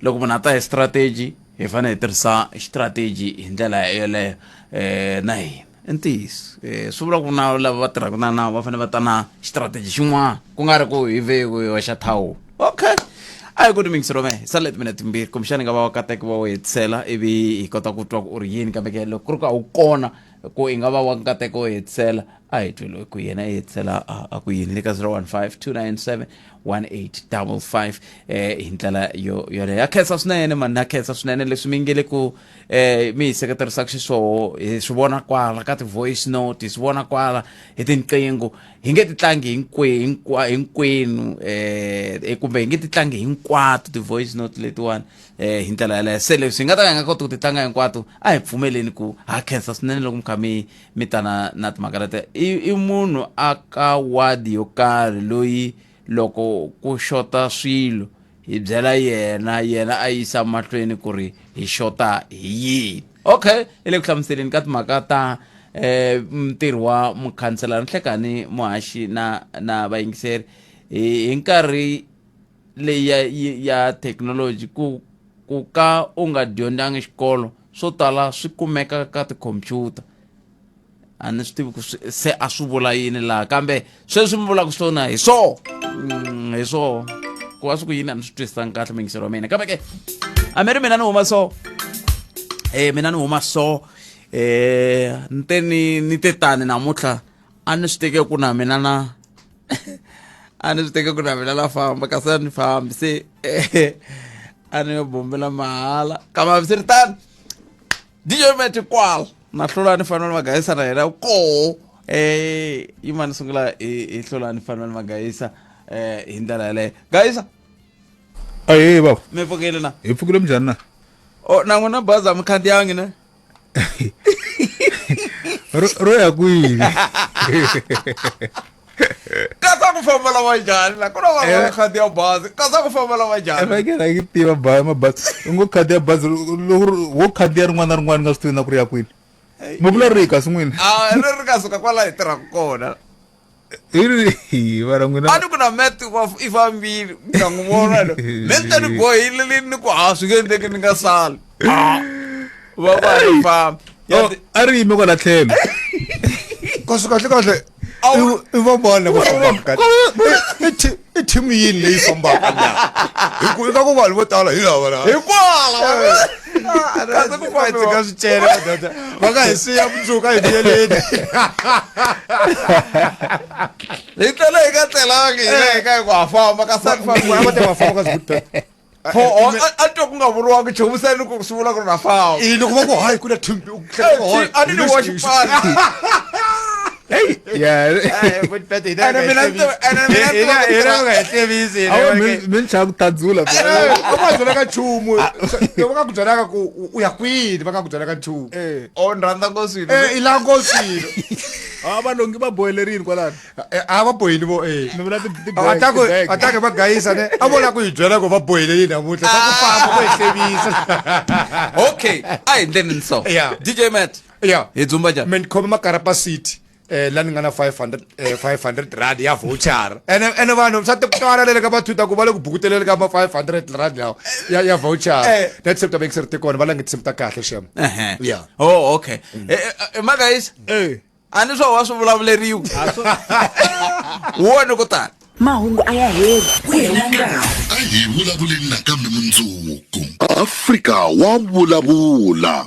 loko munhu a ta hi strategy Hi fanele hi tirhisa strategy hi ndlela yoleyo eh na hina. I ntiyiso. Eh swi vula ku na lava va tirhaka na nawu va fanele va ta na strategy xin'wana ku nga ri ku hi vhe ku hi hoxa thawula. Okay. A hi ku ti mingiselo me sale timinete timbirhi kumbexana nga va wa kateka va wu hetisela ivi hi kota ku twa ku u ri yini kambe ke loko ku ri ku a wu kona ku i nga va wa nkateko wo hetisela a hi twi loyi ku yena i hetisela a ku yini le ka 015 297 1855 eh hi ndlela yo yoleyo ya khensa swinene mani ya khensa swinene leswi mi nge le ku eh mi hi seketerisaka xiswoho hi swi vona kwala ka ti-voice note hi swi vona kwala hi tinqingho hi nge ti tlangi hinkwenu eh kumbe hi nge ti tlangi hinkwato ti-voice note letiwani eh hi ndlela yaleyo se leswi hi nga ta ka hi nga koti ku ti tlanga hinkwato a hi pfumeleni ku ha khensa swinene loko mi kha mi mi ta na na timhaka leti i i munhu a ka wadi yo karhi loyi loko ku xota swilo hi byela yena yena a yisa mahlweni ku ri hi xota hi yini okay i le ku hlamuseleni ka timhaka ta eh ntirho wa mukhanselara nhlekani muhaxi na na vayingiseri hi nkarhi leyi ya ya thekinoloji ku ku ka u nga dyondzangi xikolo swo tala swi kumeka ka tikhompyuta a ni swi tivi ku se a swi vula yini laha kambe sweswi mi vulaka swona hi swoho mm, hi swoho ku va swi ku yini a ni swi twisisanga kahle mingiselo wa mina kambe ke a mi ri mina ni huma so eh mina ni huma so eh ni te ni ni te tani namuntlha a ni swi teke ku na mina na a ni swi teke ku na mina la famba kasi a ni fambi se a ni yo bombela mahala kambe hambiswiritano DJ Mete kwala na hlulani Fanuel Magayisa na yena koho eh yima ni sungula hi hlulani Fanuel Magayisa eh hi ndlela yaleyo Gayisa aye baba mi pfukile na hi pfukile minjhani na o na n'wina bazi a mi khandziyangi ne ro ya kwihi kasa ku famba lava njhani la ku na vanhu va khandziya bazi kasa ku famba lava njhani evekela yi tiva ba mabazi u ngo khandziya bazi loko wo khandziya rin'wana na rin'wana nga swi tivi na ku ri ya kwini mi vula ri kasi n'wina a ri ri nga suka kwala hi tirhaka kona hi ri vara n'wina a ni ku na met wa i fambile ni ta n'wi vona lo me ni ta ni bohile ni ni ku ha swi nge endleki ni nga sali va va ri famba oh, a ri yime kwala tlhelo kasi kahle kahle i va vona va fambaka i team yini leyi fambaka la hi ku eka ku vanhu vo tala hi lava la hikwala kasi ku famba swicele madoda va nga hi siya mundzuku a hi vuyeleni hi tlele hi nga tlelangi hi hi ka hi ku ha famba kasi a ku fambiwa va te va famba ka zikuta a twa ku nga vuriwanga nchumu se ni ku swi vula ku ri na famba i loko va ku hayi ku na team a ni ni wa xipano mi ni chava ku tadzula va nga byelaka nchumu va nga ku byelaka ku u ya kwini va nga ku byelaka nchumu o ni rhandza ngo swilo i la ngo swilo a valongi va bohelerini kwalano a va boheli vo e mi vula atake va gayisa ne a vona ku hi byela ku va bohele yini namuntlha swa ku famba ku hi hlevisa okay a hi ndleni so dj matt ya hi dzumba njhani me ni khome makarapa city eh la ni nga na 500 eh, 500 rand ya voucher ene ene vanhu swa tikutwana le ka vathuta ku va le ku bukuteleni ka ma 500 rand lawa ya ya voucher Eh. na tinsimu ta vekiseri ti kona va lange tinsimu ta kahle xem Ehe. yeah oh okay Eh, eh, eh, magayisa a ni swo wa swi vulavuleriwa wona ko tani mahungu a ya heli ku hela nkarhi a hi vulavuleni nakambe mundzuku afrika wa vulavula.